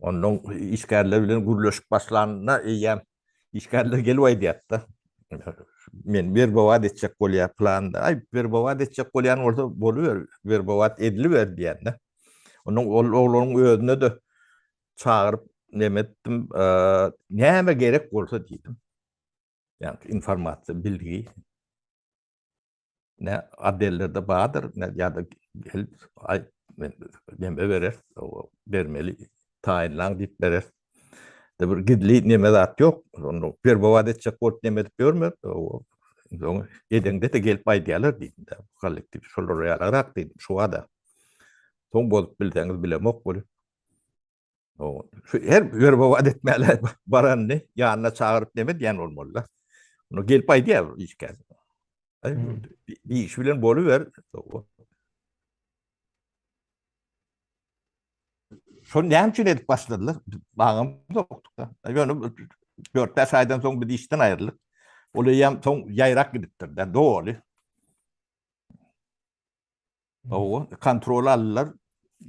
Ondan işgärler bilen gürleşip başlanda eýýäm işgärler gelip aýdýardy. Men werbowat etjek bolýar planda. Aý werbowat etjek bolýan bolsa boluber, werbowat ediliber diýende. Ondan ol oglanyň özüne-de çagyryp neme etdim, näme gerek bolsa diýdim. Ýagny informasiýa, bilgi. Ne otdellerde bardyr, ne ýa-da gelip aý men neme berer, bermeli taýynlaň diýip berer. De bir gizli neme zat ýok. Onda werbowat etjek bolup neme edip ýörme. Soň edeňde-de gelip aýdýarlar diýdim. Kollektiw şolar ýalyrak diýdim şu wada. Soň bozup bilseňiz bilemok weli. Şu her werbowat etmäle baranyny ýanyna çagyryp neme diýen bolmaly-da. Onu gelip aýdýar işgär. Hmm. Bir iş bilen boluber. Şony näme üçin edip başladylar? Baňam ýokduk-da. Ýöne 4-5 aýdan soň biz işden aýryldyk. Ol eýýäm soň ýaýrak gidipdir-de, doly. Hawa, kontrol aldylar,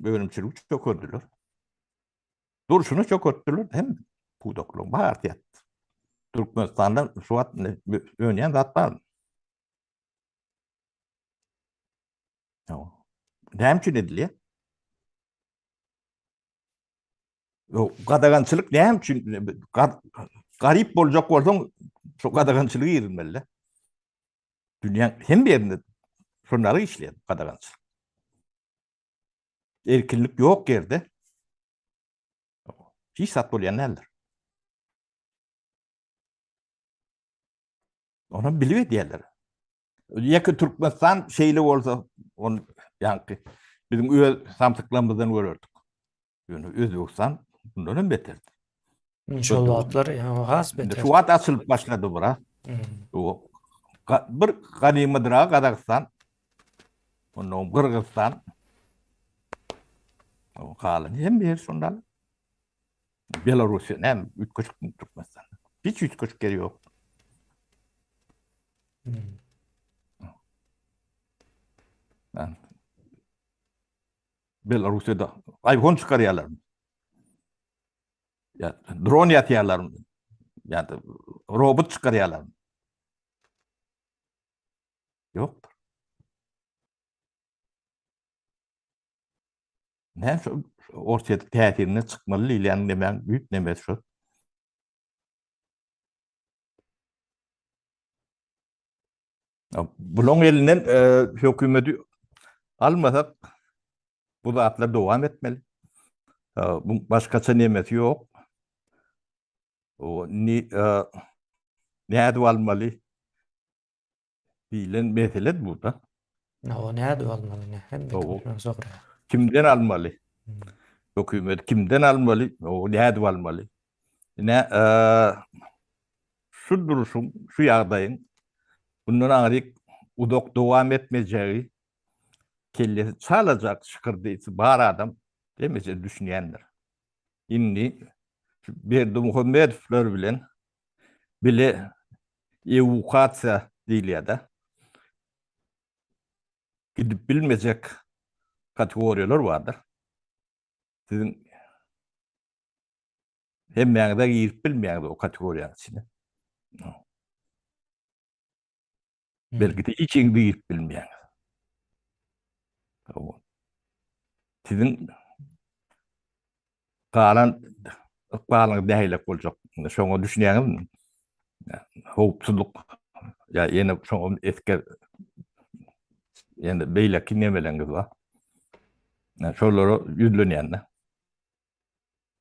önümçiligi çökerdiler. Durşuny çökertdiler, hem pudaklaryň barysy ýatdy. Türkmenistanda şu wagt önýän zat barmy? Hawa. Näme üçin edilýär? Gadagançylyk näme üçin? Garyp boljak bolsaň, şu gadagançylyga girilmeli. Dünýäň hemme ýerinde şonlary işleýär gadagançylyk. Erkinlik ýok ýerde hiç zat bolýan däldir. Onam bilip edýärler. Ýeke Türkmenistan şeýle bolsa, on ýaňky biziň öz samsyklarymyzdan görerdik. Ýöne Özbegistan bundan hem beterdi. Şol wagtlar ýa has beter. Şu wagt açylyp başlady bura. Bir ganymydyra Gazagystan. Ondan Gyrgyzystan. O galan hem ýer şondan. Belarusýa näme üýtgeşik Türkmenistan. Hiç üýtgeşik ýeri ýok. Hmm. Belarusýada iPhone çykarýarlar. Ya dron ýatýarlar. Ya robot çykarýarlar. Ýokdur. Näme şu Orsýetiň täsirinden çykmaly diýilýän nemäň büyük nemesi şu. Bulaň elinden e, hökümeti almasak bu zatlar dowam etmeli. E, bu başgaça nemesi ýok. O ni e, nädip almaly diýlen mesele burada. O nädip almaly ne? Hemme kim soraýar. Kimden almaly? Hmm. Hökümet kimden almaly? O nädip almaly? Ne e, şu duruşyň, şu ýagdaýyň bundan aňryk uzak dowam etmejegi kellesi çalajak şykyrdysy bar adam hemişe düşünýändir. Indi Berdimuhamedowlar bilen bile ewukasiýa diýilýär-de. Gidip bilmejek kategoriýalar bardyr. Siziň hemmäňize girip bilmeýäňiz o kategoriýanyň içine. Belki-de hiç indi girip bilmeýäňiz. Siziň galan ykbalyňyz nähilek boljak? Şoňa düşünýäňizmi? Howpsuzlyk ýa ýene şoňa esger ýene beýleki nemeleňiz bar. Şolara ýüzlenýän-de.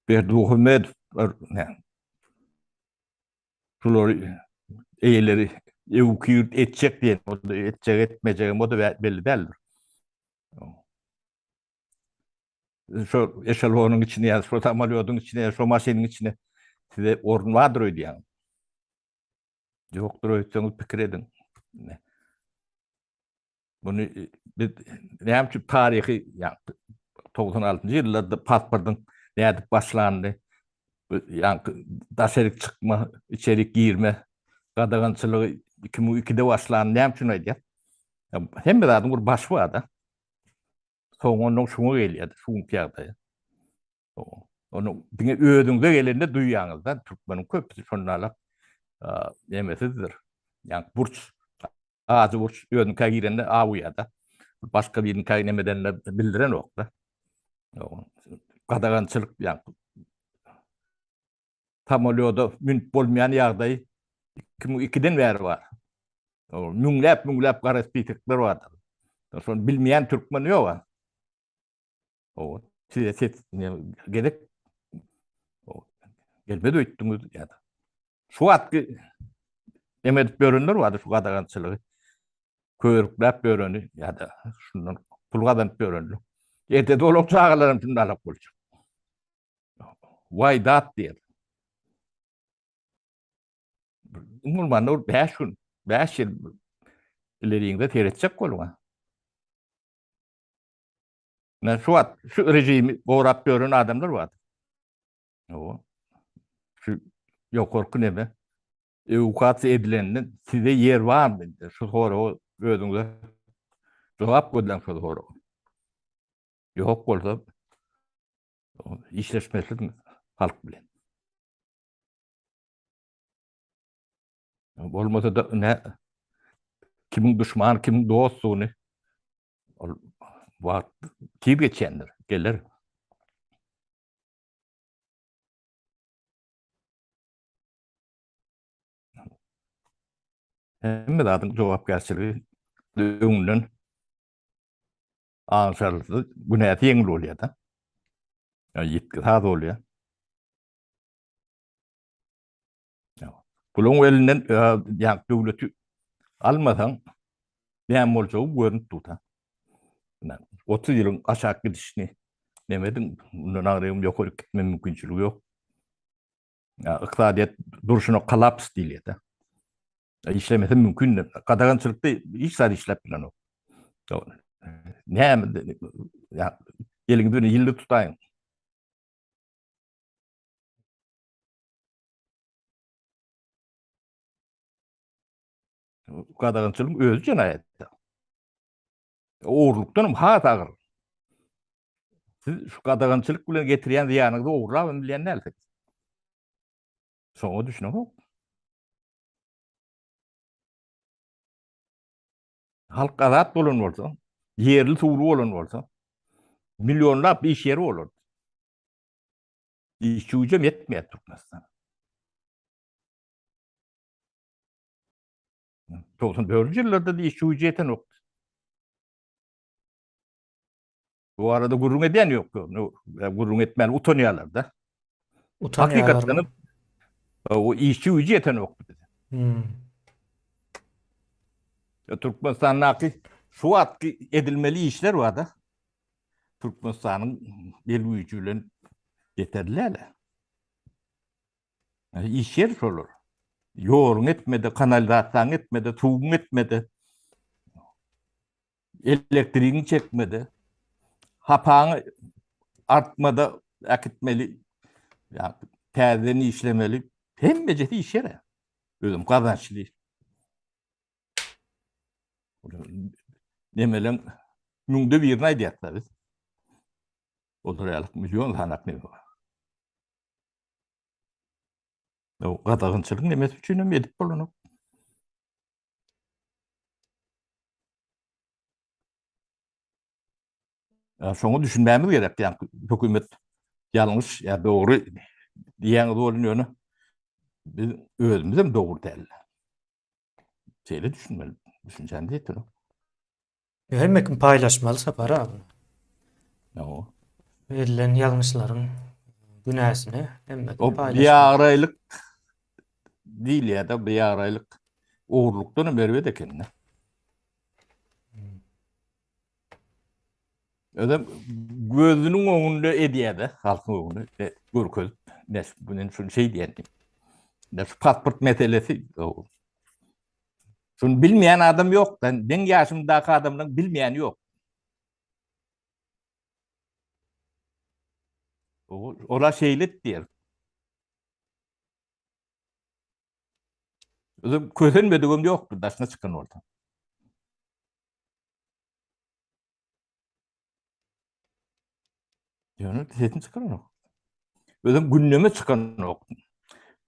Berdimuhamedow şulary eýeleri ewkirt etjek diýen, o da etjek etmejegem o da belli däldir. Şu eşelonyň içine ýa şu samolýodyň içine ýa şu maşynyň içine size orun bardyr öýdýän. Ýokdur öýtseňiz pikir ediň. Muny biz näme üçin taryhy ýa 96-njy ýyllarda pasportyň nädip başlandy, ýa daşaryk çykma, içerik girme gadagançylygy 2002-de başlandy näme üçin aýdýar? Hemme zadyň bir başy bar-da. Soň ondan şuňa gelýär, şu günki ýagdaýa. Onu diňe özüňize gelende duýýaňyz-da, türkmeniň köpüsi şonda nemesizdir. Ýa burç, ajy burç özüňkä girende awuýar-da. Başga biriniňkä nemedende bildirenok-da. Gadagançylyk ýa samolýoda münüp bolmaýan ýagdaý 2002-den bäri bar. Müňläp müňläp gara spisekler bardyr. Şony bilmeýän türkmen ýok. O size ses gerek. Gelmez öýtdüňiz ýa-da. Şu wagtky em edip ýörenler bardy şu gadagançylygy. Körükläp ýöreni ýa-da şundan pul gazanyp ýörenler. Erte dolak çagalaram şunda alak boljak. Waý dat diýer. Umuman bir 5 gün, 5 ýyl ileriňde seretjek boluň. Men şu wagt şu rejimi gorap ýören adamlar bar. O şu ýokarky neme ewakasiýa edilende size ýer barmy? Şu soraga özüňize jogap gözläň şu soraga. Ýok bolsa işleşmezlik halk bilen. Bolmasa da ne kimiň düşman, kimiň dostdugyny ol wagt tiz geçýändir, geler. Hemme zadyň jogapkärçiligi öňünden aňşarylsa günäsi ýeňil bolýar-da. Ýa ýitgi saz bolýar. Bularyň elinden ýa döwleti. Almasaň näme boljagy görnüp dur-da. 30 ýylyň aşak gidişini neme ediň, mundan aňrygam ýokaryk gitme mümkinçiligi ýok. Ykdysadyýet durşuna kollaps diýilýär-de. Işlemesi mümkin däl. Gadagançylykda hiç zat işläp bilenok. Näme ýa eliňizi bilen ýyldy tutaýyň. Gadagançylygyň özi jenaýat. Ogurlykdan hem has agyr. Siz şu gadagançylyk bilen getirýän zyýanyňyzy ogurlap hem bilýän dälsiňiz. Şoňa düşünemok. Halk azat bolan bolsa, ýerli suwly bolan bolsa, millionlap iş ýeri bolardy. Işçi güýjem ýetmeýär Türkmenistana. 94-nji ýyllarda da işçi güýji ýetenokdy. Bu arada gürrüň edýän ýok. Gürrüň etmäne utanýarlar-da. Utanýarlar. O işçi güýji ýetenokdy bize. Hmm. Türkmenistandaky şu wagtky edilmeli işler bar-da. Türkmenistanyň el güýji bilen ýeterli däl. Iş ýeri şolar. Ýoluň etmedi, kanalizasiýaň etmedi, suwuň etmedi. Elektrigiň çekmedi. Hapaňy artmada äkitmeli. Ýa täzeden işlemeli. Hemmejesi iş ýeri. Özüm gazançly. Nemeleň müňde birini aýdýarys biz. Olar ýaly million sanak neme bar. O gadagançylyk nemesi üçin hem edip bolanok. Şoňa düşünmämiz gerek, ýa hökümet ýalňyş ýa dogry diýýäňiz bolun ýöne biz özümiz hem dogry däl. Şeýle düşünmeli, düşünjäni diýip Hemme kim paýlaşmaly Sapar abi. No. Edilen ýalňyşlaryň günäsini hemme kim paýlaşmaly. Biabraýlyk diýilýär-de, biabraýlyk ogurlykdan hem erbet eken-de. Özem gözüniň öňünde edýär-de, halkyň öňünde görkezip, ne şu şuny şeý diýen diýip. Ne şu pasport meselesi Şuny bilmeýän adam ýok. Meň ýaşymdaky adamlaryň bilmeýäni ýok. Ola şeýle diýer. Özüm kösenmedigim ýokdur, daşyna çykan bolsa. Ýöne sesini çykaranok. Özüm gündeme çykanok.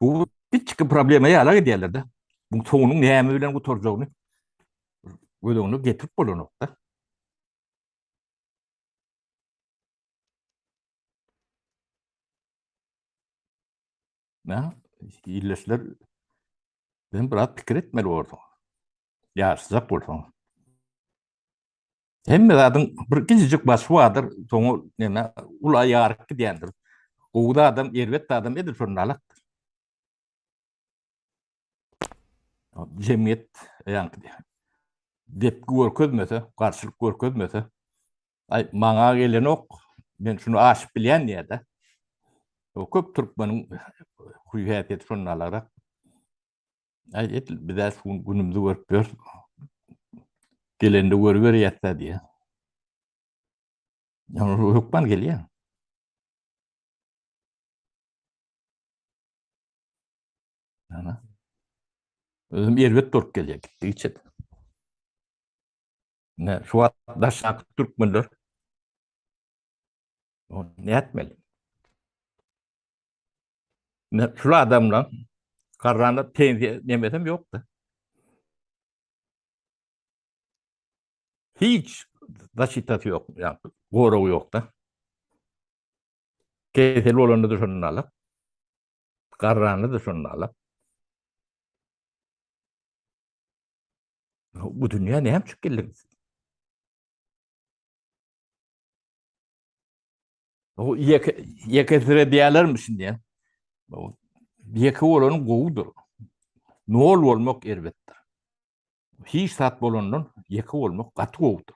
Bu kiçi problema ýala gidýärler-de. Bu soňunyň näme bilen gutarjagyny göz öňüne getirip bolanok-da. Nä? Illeşler ben biraz pikir etmeli bolsaň. Ýaşajak bolsaň. Hemme zadyň bir kiçijik başy bardyr, soňy neme ula ýaryp gidýändir. Gowy zadam, erbet zadam edil şonda alakdyr. Jemgyýet ýaňky depgi görkezmese, garşylyk görkezmese, aý maňa gelenok, men şuny aşyp bilýän diýýär-de. O köp türkmeniň huý-häsiýeti şonda alagrak. Aý edil bizä şu gün günümizi görüp ýörüs. Gelende görüberýäs-dä diýýär. Ýa hökman gelýär. Ana. Özüm erbet bolup gelýär gitdigiçe. Ne şu wagt daşdaky türkmenler nätmeli? Ne şul adamlar garranda pensiýa nemesem ýokdy. Hiç zaşitasy ýok, ýa goragy ýokda. Kesel bolanda da şondan alak. Garranda da şondan alak. Bu dünýä näme üçin geldiňiz? O ýeke ýekesiredýärlermi şindi? Ýeke bolanyň gowudyr. Nol bolmak erbetdir. Hiç zat bolandan ýeke bolmak gaty gowudyr.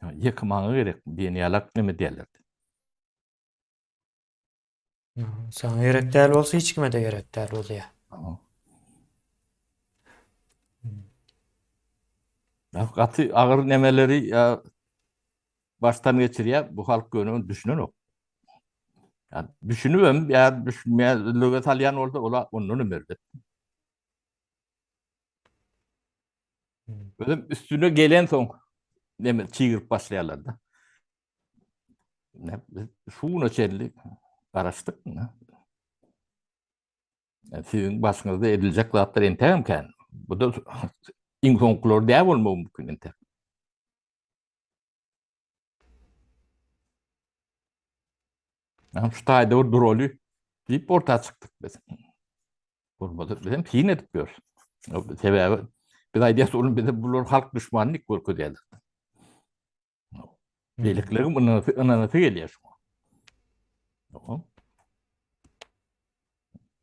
Ýeke maňa gerek diýen ýalak neme diýerler. Saňa gerek däl bolsa hiç kime-de gerek däl bolýar. Gaty agyr nemeleri başdan geçirýär, bu halk ýöne ony düşünenok. Ýa düşünibem, ýa düşünmeýän, löge salýan bolsa, ola ondan hem erbet. Özem üstüne gelensoň neme çigirip başlaýarlar-da. Ne, biz şu güne çenli garaşdyk. Siziň başyňyzda ediljek zatlar entegem kän. Bu da iň soňkulary däl bolmagy mümkin entek. Şu taýda bir duraly diýip orta çykdyk biz. Bolmasa biz hem syn edip ýörüs. Sebäbi biz aýdýas onuň bize bular halk düşmany diýip görkezýärler. Beýlekileriň ynanasy, ynanasy gelýär şuňa.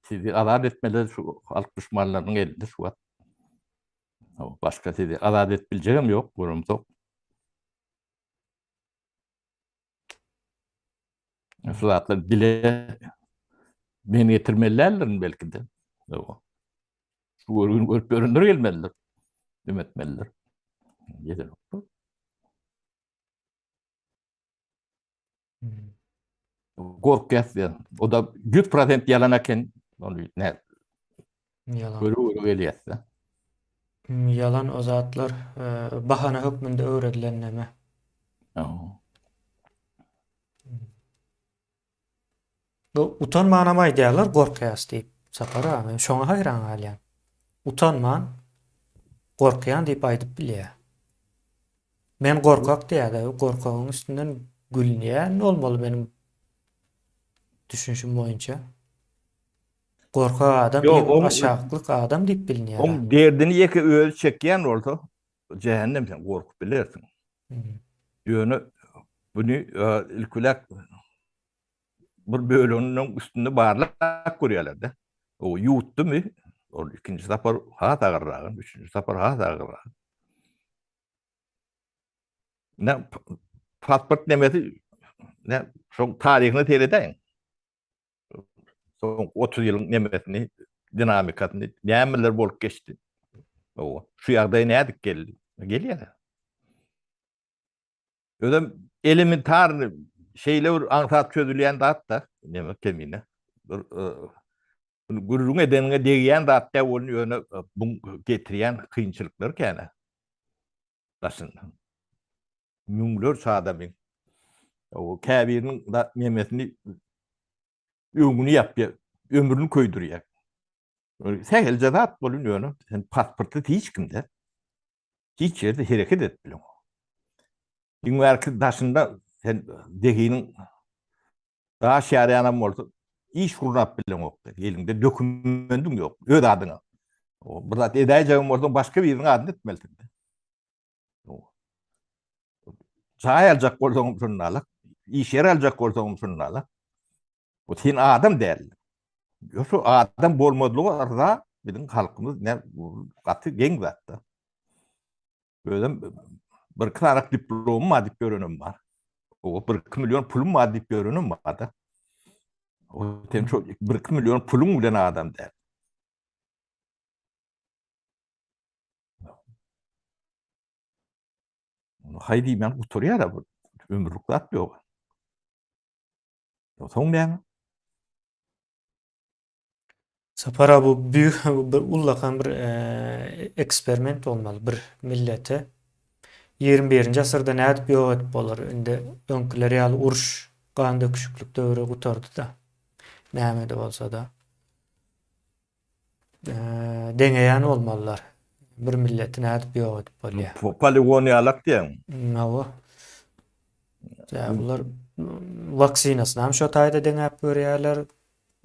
Sizi azat etmeler şu halk düşmanlarynyň elinde şu wagt. Başga sizi azat edip biljegem ýok, göremzok. Şu zatlar dile men getirmeli däldirin belki-de. Şu görgüni görüp ýörenler gelmelidir. Neme etmelidir. Gelenok. Gorkýas diýen. O da 100% ýalan eken. Ony ne? Ýalan. Göre göre gelýäs-de. Ýalan o zatlar bahana hökmünde öwredilen neme. Bu utanmanam aýdýarlar gorkýas diýip. Sapar aga men şoňa haýran galýan. Utanman gorkýan diýip aýdyp bilýär. Men gorkak diýýär-de, gorkagyň üstünden gülünýän bolmaly meniň düşünişim boýunça. Gorkak adam iň aşaklyk adam diýip bilinýär. Oň derdini ýeke özi çekýän bolsa, jähennem sen gorkup bilersiň. Ýöne buny ilkiläk bir böleginiň üstünde barlap görýärler-de. O ýuwutdymy, ol ikinji sapar has agyrragy, üçünji sapar has agyrragy. Ne pasport nemesi ne şoň taryhyna seredäýiň. Soň 30 ýylyň nemesini, dinamikasyny nämeler bolup geçdi. Owa, şu ýagdaýa nädip geldi? Gelýär. Özem elementar şeýle bir aňsat çözülýän zat da, neme kemine. Bir e, gürrüň edeniňe degýän zat däl bolun ýöne e, bu getirýän kynçylyklar käne. Daşynda. Müňlerçe adamyň o käbiriniň da nemesini öňüni ýapýar, ömrüni köýdürýär. Sähelje zat bolun ýöne sen pasportly hiç kimde hiç ýerde hereket edip bileňok. Iň bärki daşynda sen zehiniň daş ýarýanam bolsa iş gurnap bileňok. Eliňde dokumendiň ýok, öz adyňa. Bir zat edäýjegem bolsaň başga biriniň adyny etmelisiň. Jaý aljak bolsaň şunda alak, iş ýer aljak bolsaň şunda alak. Bu sen adam däl. Şu adam bolmazlygy arza biziň halkymyz ne gaty geň zatda. Özüm bir iki sanak diplomum bar diýip ýörenim bar. O bir 2 million pulum bar diýip ýörenim bar da. O sen şu bir 2 million puluň bilen adam däl. Haý diýmän gutarýar bu. Ömürlik zat ýok. Soň näme? Sapar abi bu büyük bir ullakan bir eksperiment bolmaly bir millete. 21-nji asyrda nädip ýok edip bolar? Indi öňküler ýaly uruş, gan döküşiklik döwri gutardy-da. Näme-de bolsa-da. Deňeýän bolmalylar. Bir milleti nädip ýok edip bolýar? Poligon ýalak diýýäň. Hawa. Ýa bular waksinasyny hem şo taýda deňäp görýärler.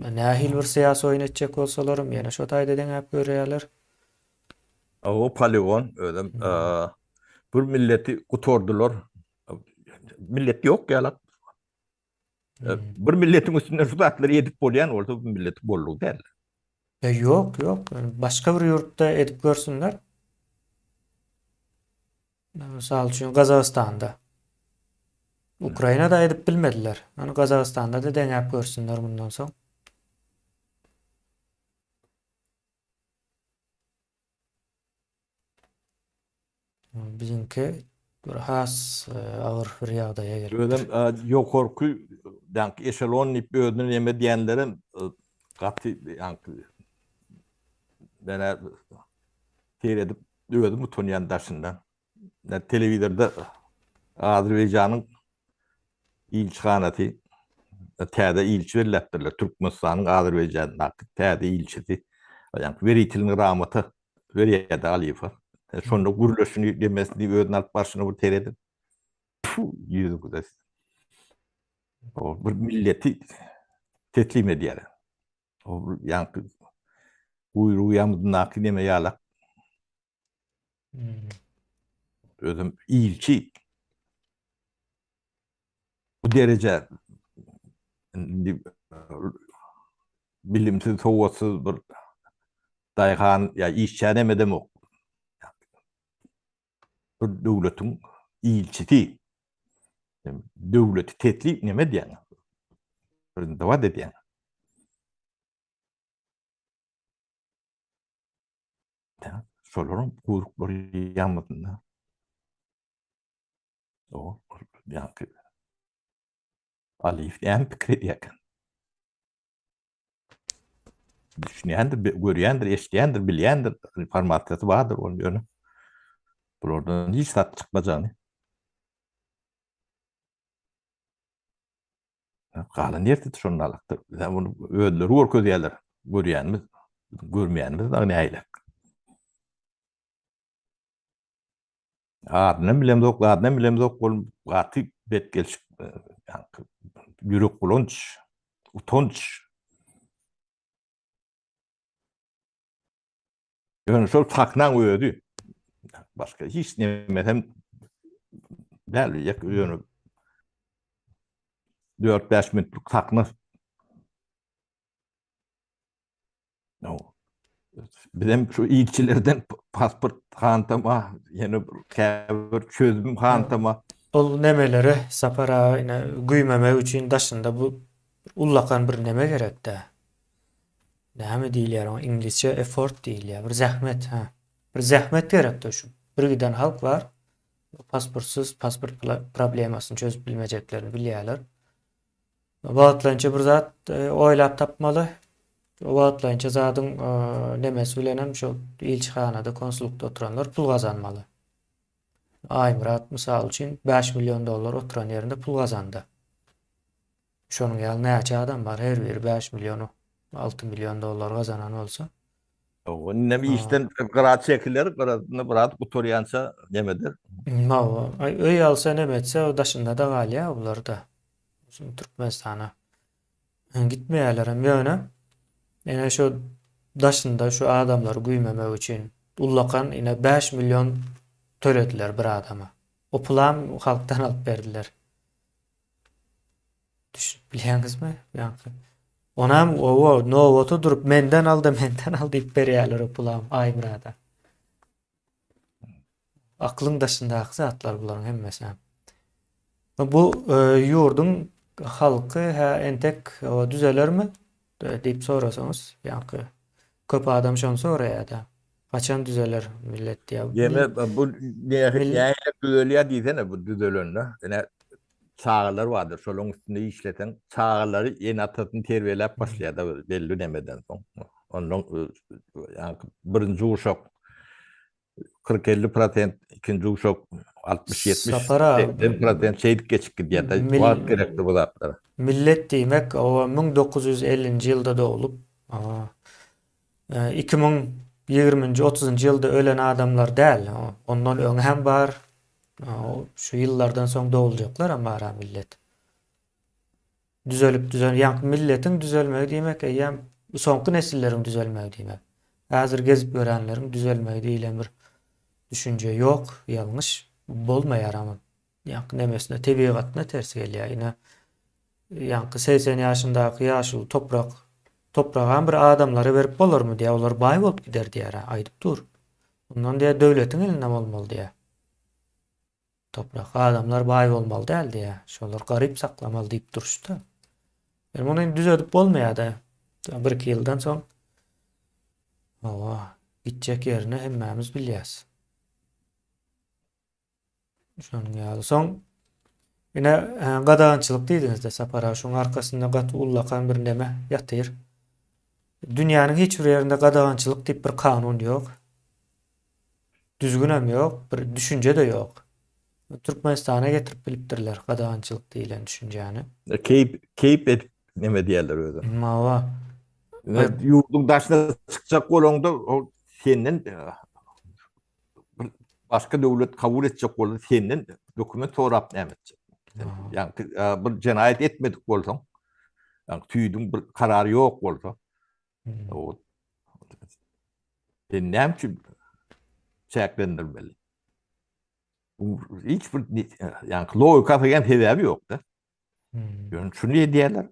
Nähili bir syýasy oýun etjek bolsalaram ýene şo taýda deňäp görýärler. Hawa, poligon özem bir milleti gutardylar. Millet ýok ýalak. Bir milletiň üstünden şu zatlary edip bolýan bolsa bu milleti bollugy däl. E ýok, ýok. Başga bir ýurtda edip görsünler. Mysal üçin Gazagystanda. Ukrainada edip bilmediler. Ony Gazagystanda-da deňäp görsünler mundan soň. Biziňki bir has e, agyr bir ýagdaýa gelipdir. Özem e, ýokarky ýaňky eşelon diýip özüne neme diýenlerem e, gaty ýaňky menä seredip özüm utanýan daşyndan. Telewizorda Azerbaýjanyň ilçihanasy täze ilçi belläpdirler. Türkmenistanyň Azerbaýjandaky täze ilçisi. Ýaňky weritelny gramota berýärdi Aliýewe. Şonda gürleşini demesini özüni alyp barşyny bir seredip. Puh, ýüzüňize. O bir milleti teslim edýär. O ýaňky guýrugy ýamydyndaky neme ýalak. Hmm. Özüm ilçi. Bu dereje indi bilimsiz, sowatsyz bir daýhan ýa işçä neme demok. Bir döwletiň ilçisi. Döwleti teklip neme edýäň? Prezentowat edýäň. Şolaryň guýruklary ýanmasynda. O, ýaňky Aliýew näme pikir edýärkä? Düşünýändir, görýändir, eşidýändir, bilýändir, informasiýasy bardyr onuň ýöne. Bulardan hiç zat çykmajagyny. Galan ýerde şonda alakdyr. Bizem bunu özleri görkezýärler. Görýänimiz, görmeýänimiz dagy nähili? Adynam bilemzok, zadynam bilemzok, ol gaty bet gelşik, ýürek bulanç, utanç. Ýöne şol sahnaň özi başga hiç nemesem däl, ýöne 4-5 minutlyk sahna. No. Bizem şu ilçilerden pasport hantama, ýene käbir çözüm hantama. Ol nemeleri Sapar aga ine güýmemek üçin daşynda bu ullakan bir neme gerekdä. Näme diýilýär oňa iňlisçe effort diýilýär. Bir zähmet ha. Bir zähmet gerekdä şu. Bir giden halk bar. Pasportsyz pasport problemasyny çözüp bilmejeklerini bilýärler. Wagtlaýynça bir zat e, oýlap tapmaly. O wagtlaýynça zadyň e, nemesi bilen hem şol ilçihanada, konsullukda oturanlar pul gazanmaly. Aýmyrat mysal üçin 5 million dollar oturan ýerinde pul gazandy. Şonuň ýaly näçe adam bar, her biri 5 million, 6 million dollar gazanan bolsa. Indem işden gyra çekiler, gyrasyny biraz gutarýança nemedir. Hawa, öý alsa neme etse, o daşynda-da galýar bular-da. Türkmenistana gitmeýärlerem ýöne ene şu daşynda şu adamlary güýmemek üçin ullakan ine 5 million tölediler bir adama. O pulam halkdan alyp berdiler. Düşünip bilýäňizmi? Ýaňky. Onam owa nobata durup menden al-da menden al diýip berýärler o pulam Aýmyrada. Aklyň daşyndaky zatlar bularyň hemmesi. Bu e, ýurduň halky hä entek o, düzelermi e, diýip sorasaňyz, ýaňky köp adam şony soraýar-da. Haçan düzeler millet diýýär. Ýene bu nähili düzelýär diýsene bu düzelende. Ine çagalar bardyr, şolaryň üstünde işleseň, çagalary ene-atasyny terbiýeläp başlaýar-da belli nemeden soň. Ondan ýaňky birinji uşak 40-50 prosent, ikinji uşak 60-70 Sapar aga, prosent şeýdip geçip gidýär-de. Wagt gerekdir bu zatlara. Millet diýmek, o 1950-nji ýylda doglup, 2020-nji, 30-njy ýylda ölen adamlar däl. Ondan öň hem bar. Şu ýyllardan soň doguljaklar hem bar millet. Düzelip düzel, ýaňky milletiň düzelmegi diýmek eýýäm soňky nesilleriň düzelmegi diýmek. Häzir gezip ýörenleriň düzelmegi diýlen bir düşünje ýok, ýalňyş bolmaýar ama. Ýaňky nemesine, tebigatyna ters gelýär. Ine, ýaňky 80 ýaşyndaky ýaşuly toprak. Topragam bir adamlara berip bolarmy diýýär, olar baý bolup gider diýýär, aýdyp dur. Ondan diýýär, döwletiň elinde bolmaly diýýär. Toprak adamlar baý bolmaly däl diýýär. Şolar garyp saklamaly diýip duruşda. Ýöne muny indi düzedip bolmaýar-da. Bir-iki ýyldan soň hawa, gitjek ýerini hemmämiz bilýäs. Şonuň ýaly. Soň ine e, gadagançylyk diýdiňizde Sapar aga, şoň arkasynda gaty ullakan bir neme ýatyr. Dünýäniň hiç bir ýerinde gadagançylyk diýip bir kanun ýok. Düzgünem ýok, bir düşünje-de ýok. Türkmenistana getirip bilipdirler gadagançylyk diýlen düşünjäni. Keýp, keýp edip neme diýerler özem. Hawa. Ýurduň daşyna çykjak bolaňda ol senden e, bir başga döwlet kabul etjek bolsa senden dokument sorap näme etjek? Ýa e, bir jenaýat etmedik bolsaň, ýa tüýdüň bir karary ýok bolsa, o sen näme üçin çäklendirmeli? Bu hiç bir ýa logikasy hem sebäbi ýok-da. Ýöne şuny edýärler.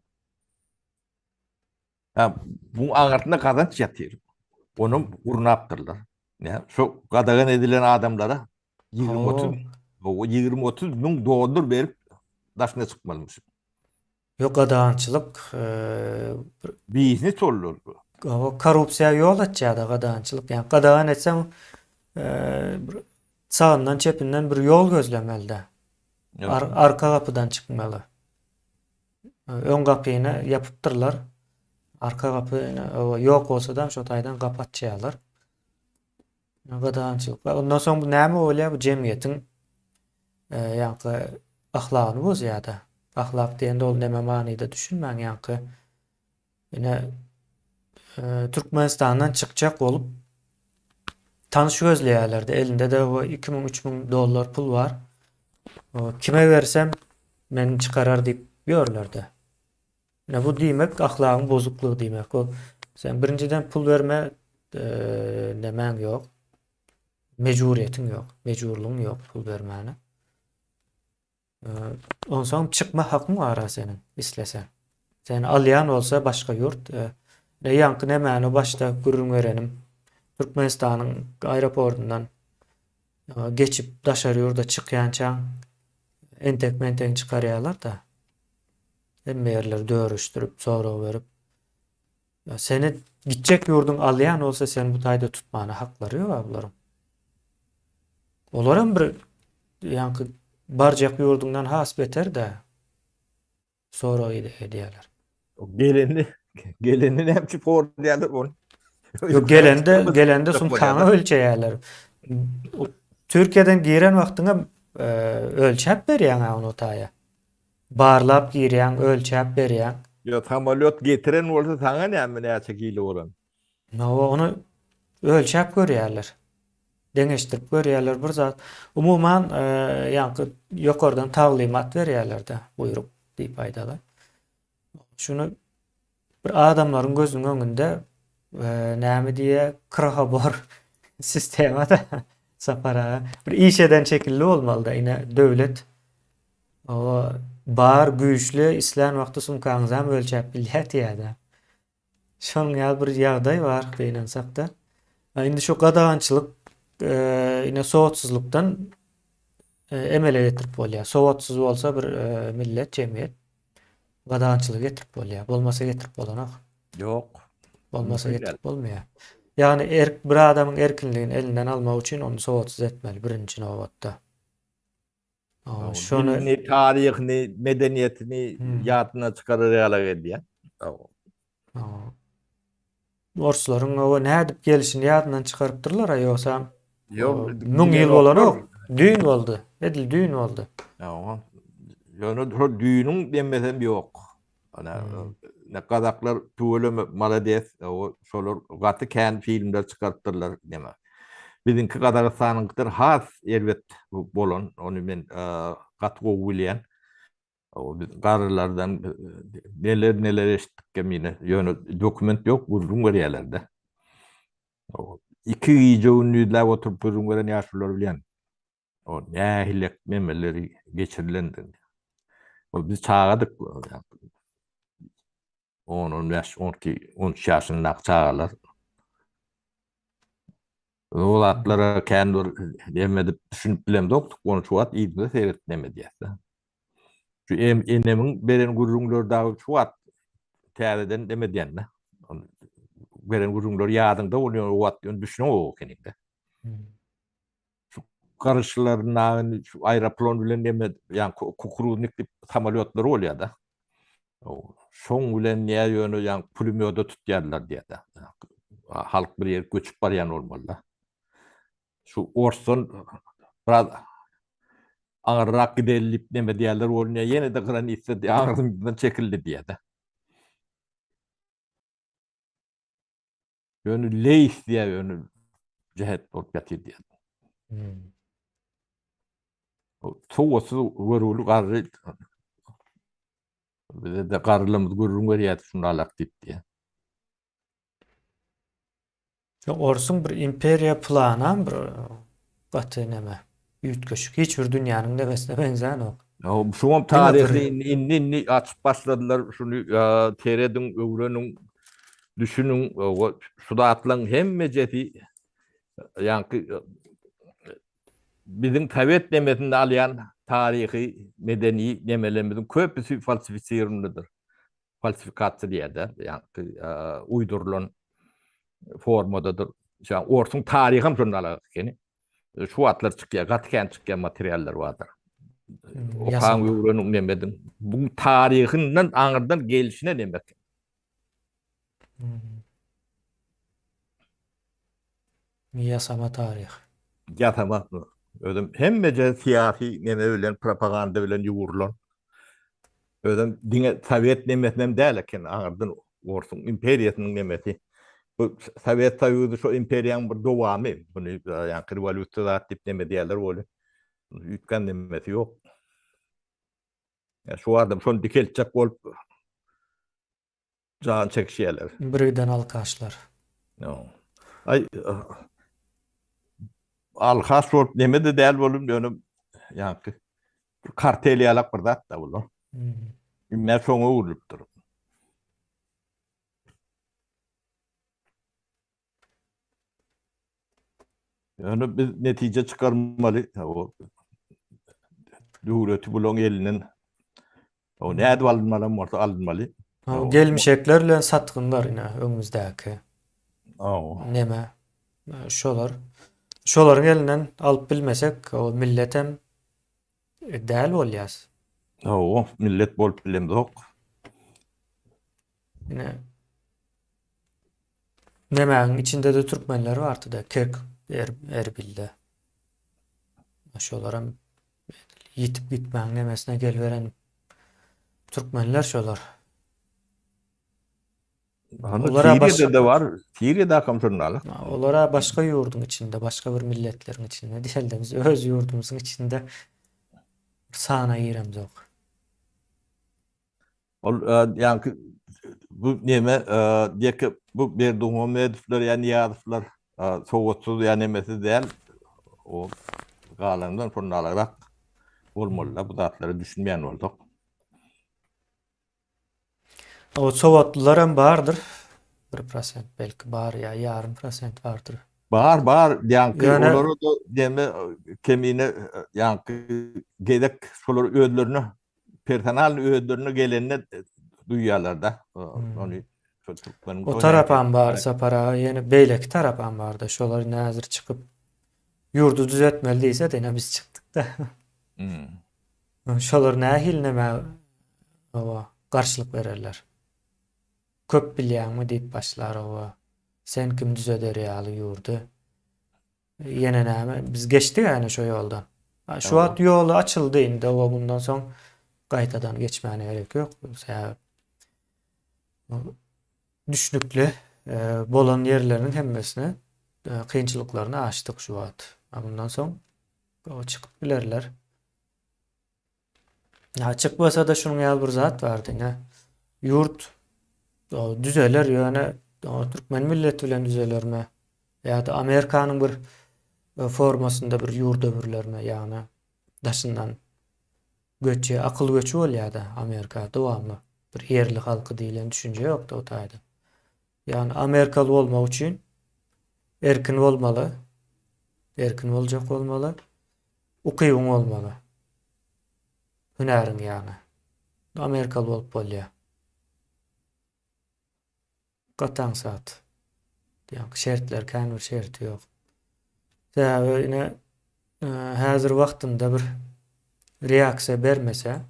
Ha, bu aňyrsynda gazanç ýatyr. Onu gurnapdyrlar. Ne? Şu gadagan edilen adamlara 20-30 20-30 müň dollar berip daşyna çykmalymyş. Ýok gadagançylyk bir biznes boldy. Korrupsiýa ýol açýar-da gadagançylyk. Ýa gadagan etseň bir sagyndan çepinden bir ýol gözlemeli-de. Arka gapydan çykmaly. Öň gapyny ýapypdyrlar. Arka gapy ýok bolsa-da şo taýdan gapy açýarlar. Gadagançylyk. Ondan soň bu näme bolýar? Bu jemgyýetiň e, ýaňky ahlagyny bozýar-da. Ahlak diýende ol näme manyda düşünmäň ýaňky ine e, Türkmenistandan çykjak bolup tanyş gözleýärlerdi. Elinde-de o 2000-3000 dollar pul bar. O, kime bersem meni çykarar diýip ýörlerdi. Ine bu diýmek ahlagyň bozuklygy diýmek. O sen birinjiden pul berme e, nemäň ýok. Mejburiýetiň ýok. Mejburlygyň ýok pul bermäne. E, onsoň çykma hakyň bar seniň isleseň. Seni alýan bolsa başga ýurt. E, ne ýaňky nemäni başda gürrüň berenim. Türkmenistanyň aeroportundan e, geçip daşary ýurda çykýançaň entek-mentegiňi çykarýarlar-da. Hemme ýerleri dörüşdirip, sorag berip. Seni gitjek ýurduň alýan bolsa seni bu taýda tutmana haklary ýok bularyň. Olaram bir ýaňky barjak ýurduňdan has beter-de sorag edýärler. Geleni geleni näme üçin horlaýarlar ony? Ýok gelende gelende sumkaňy ölçeýärler. Türkiýeden giren wagtyňa e, ölçäp berýäň ony taýa. Barlap girýäň, ölçäp berýäň. Ýok, samolýot getiren bolsa saňa näme näçe kilo bolan? Hawa, ony ölçäp görýärler. Deňeşdirip görýärler bir zat. Umuman, ýaňky ýokardan taglymat berýärler-de, buýruk diýip aýdaly. Şuny bir adamlaryň gözüniň öňünde näme diýýär, krahobor sistema-da Sapar aga. Bir iş eden şekilli bolmaly-da, ine döwlet o bar güýçli islän wagty sumkaňyzam ölçäp bilýär diýýär-de. Şonuň ýaly bir ýagdaý bar gynansak-da. Indi şu gadagançylyk ine sowatsyzlykdan emele getirip bolýar. Sowatsyz bolsa bir millet, jemgyýet gadagançylygy getirip bolýar. Bolmasa getirip bolanok. Ýok. Bolmasa getirip bolmaýar. Ýagny erk bir adamyň erkinligini elinden almak üçin ony sowatsyz etmeli birinji nobatda. Şony dilini, taryhyny, medeniýetini ýadyndan çykarar ýaly edýär. Orslaryň o nädip gelişini ýadyndan çykarypdyrlar-a ýogsam. Ýok, müň ýyl bolanok. Düýn boldy. Edil düýn boldy. Ýa, ýöne şol düýnüň demesem ýok. Ana, ne gazaklar tüweleme malades, o şolar gaty kän filmler çykarypdyrlar neme. Biziňki Gazagystanyňkydyr has erbet bolan, ony men gaty gowy bilýän. O biz garrylardan neler neler eşitdik kemine. Ýöne dokument ýok, gürrüň berýärler-de. Iki gije gündizläp oturyp gürrüň beren ýaşululary bilýän. O nähili memeleri geçirilendigini. Ol biz çagadyk. 10, 15, 12, 13 ýaşyndaky çagalar. O zatlara kän bir neme edip düşünip bilemzokdyk, ony şu wagt yzymyza seredip neme edýäs-de. Şu enemiň beren gürrüňleri dagy şu wagt täzeden neme edýän-de. Beren gürrüňleri ýadyňda bolýar, o wagt ýöne düşüneňok ekeniň-de. Şu garyşylaryny şu aeroplon bilen neme, ýa kukuruznik diýip samolýotlary bolýar-da. Şoň bilen näme ýöne ýa pulemýoda tutýarlar diýýär-de. Halk bir ýere göçüp barýan bolmaly-da. Şu orsdan biraz aňyrrak gideli diýip neme diýýärler, ol ýene-de granitsa aňyrsyndan çekildi diýýär-de. Ýöne leýs diýýär, ýöne jähet bolup ýatyr diýýär. Hmm. Sowatsyz görgüli garry bize-de garrylarymyz gürrüň berýärdi şunalak diýip diýýär. Orsuň bir imperiýa planam bir gaty neme üýtgeşik. Hiç bir dünýäniň nemesine benzänok. Şuňam taryhyny indi indi açyp başladylar. Şuny serediň, öwreniň, düşüniň. Şu zatlaryň hemmejesi ýaňky biziň sowet nemesinde alýan taryhy, medeni nemelerimiziň köpüsi falsifisirownydyr. Falsifikasiýa diýýär-de, ýaňky uýdurylan formadadyr. Şa orsuň taryhy hem şonda alak ekeni. Şu wagtlar çykýar, gaty kän çykýan materiallar bardyr. Okaň, öwreniň, neme ediň. Bu taryhyndan aňyrdan gelşine demek. Ýasama taryh. Ýasama. Özem hemmeje syýasy neme bilen, propaganda bilen ýugrulan. Özem diňe sowet nemesinem däl eken, aňyrdan orsuň imperiýasynyň nemesi. Bu Sowet Soýuzy şo imperiýanyň bir dowamy. Muny ýaňky rewolýusiýa zat diýip neme diýerler weli. Üýtgän nemesi ýok. Şu adam şony dikeltjek bolup jan çekişýärler. Birgiden alkaşlar. Aý alkaş bolup neme-de däl bolup ýöne ýaňky bir kartel ýalak bir zat-da bular. Indi şoňa öwrülipdir. Ýöne biz netije çykarmaly. O döwleti bulaň elinden o nädip alynmalam bolsa alynmaly. Gelmişekler bilen satgynlar ine öňümizdäki. Neme? Şolar. Şolaryň elinden alyp bilmesek, o milletem däl bolýas. Hawa, millet bolup bilemzok. Ine Nemäniň içinde-de türkmenler bardy-da, Kirk er, Erbilde. Şolaram ýitip gitmäň nemesine geliberen türkmenler şolar. Olara Siriýada-da bar, Siriýadakam şondaly. Olara başga ýurduň içinde, başga bir milletleriň içinde diýelde biz öz ýurdumyzyň içinde sana giremzok. Ol ýaňky bu neme diýek bu Berdimuhamedowlar ýa Nyýazowlar sowatsyz ýa nemesiz däl. O galandan şondalyrak bolmalyda bu zatlara düşünmeýän bolsak. O sowatlylar hem bardyr. 1% belki bar ýa ýarym prosent bardyr. Bar bar ýaňky olara da neme kemine ýaňky gezek şolar özlerine personal özlerine gelende duýýarlar-da. Ony şo türkmeniň O tarapam bar Sapar aga, ýene beýleki tarapam bar-da. Şolar indi häzir çykyp ýurdy düzetmeli diýse-de ine biz çykdyk-da. Hmm. Şolar nähili nämä oba garşylyk bererler. Köp bilýäňmi diýip başlar oba. Sen kim düzeder ýaly ýurdy. Ýene näme? Biz geçdik ýani şo ýoldan. Şu wagt ýoly açyldy indi oba bundan soň gaýtadan geçmäne gerek ýok. Sebäbi düşnükli e, bolan ýerleriniň hemmesini e, kynçylyklaryny aşdyk şu wagt. Bundan soň çykyp bilerler. Ýa çykmasa-da şunuň ýaly bir zat bardy ine. Ýurt düzeler ýöne türkmen milleti bilen düzelermi? Ýa-da Amerikanyň bir e, formasynda bir ýurda öwrülermi? Ýagny daşyndan göçi, akyl göçi bolýar-da Amerika dowamly. Bir ýerli halky diýlen düşünje ýokdy o taýda. Ýagny amerikaly bolmak üçin erkin bolmaly, erkin boljak bolmaly, ukybyň bolmaly. Hünäriň ýagny. Amerikaly bolup bolýar. Gaty aňsat. Ýagny şertler kän bir şerti ýok. Sebäbi ine häzir wagtynda bir reaksiýa bermese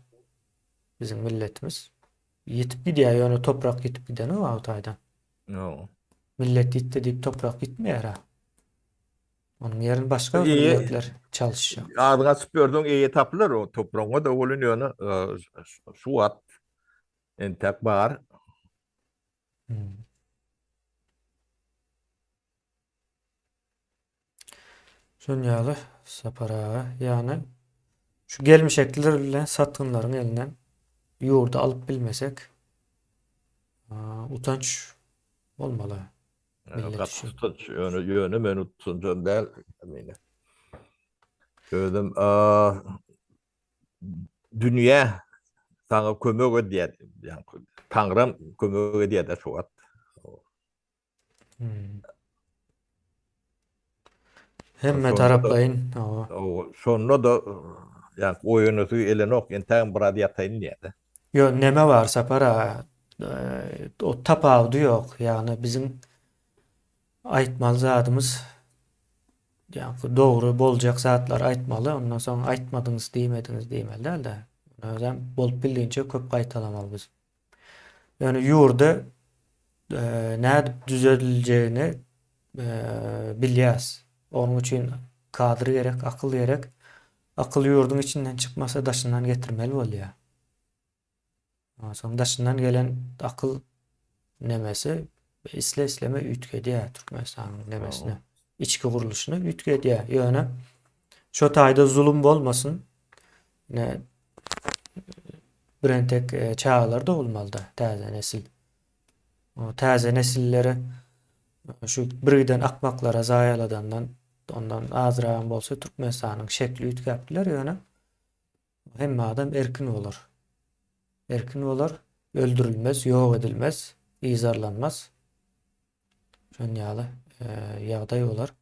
biziň milletimiz ýitip gidýär, ýöne toprak ýitip gidenok o taýdan. Ýok. Millet ýitdi diýip toprak ýitmeýär ha. Onuň ýerini başga bir milletler çalyşýar. Agzyňy açyp ýörseň eýe tapylar o topragyňa-da welin ýöne şu wagt entek bar. Şon ýaly Sapar aga, ýagny şu gelmişekler bilen satgynlaryň elinden ýurdy alyp bilmesek utanç bolmaly millet üçin. Utanç, ýöne ýöne men utanjam däl. Özüm dünýä saňa kömek edýär. Ýa-ni Taňram kömek edýär-de şu wagt. Hmm. Hemme taraplaýyn. Şonda-da ýa-ni oýanasy gelenok, entägem biraz ýataýyn diýýär-de. Ýok, neme bar Sapar aga, o tapawudy ýok. Ýagny biziň aýtmaly zadymyz Ýaňky dogry boljak zatlary aýtmaly, ondan soň aýtmadyňyz, diýmediňiz diýmeli däl-de. Özem bolup bildigiçe köp gaýtalamaly biz. Ýöne ýurdy nädip düzediljegini bilýäs. Onuň üçin kadr gerek, akyl gerek. Akyl ýurduň içinden çykmasa daşyndan getirmeli bolýar. Soň daşyndan gelen akyl nemesi isle-isleme üýtgedýär Türkmenistanyň nemesini, içki gurluşyny üýtgedýär. Ýöne şo taýda zulum bolmasyn. Ne birentek e, çagalar dogulmalyda, täze nesil. O täze nesilleri e, şu birgiden akmaklara zaýaladandan ondan azragam bolsa Türkmenistanyň şekli üýtgäp biler ýöne Hemme adam erkin bolar. Erkin bolar, öldürilmez, ýok edilmez, yzarlanmaz. Şon ýaly ýagdaý bolar.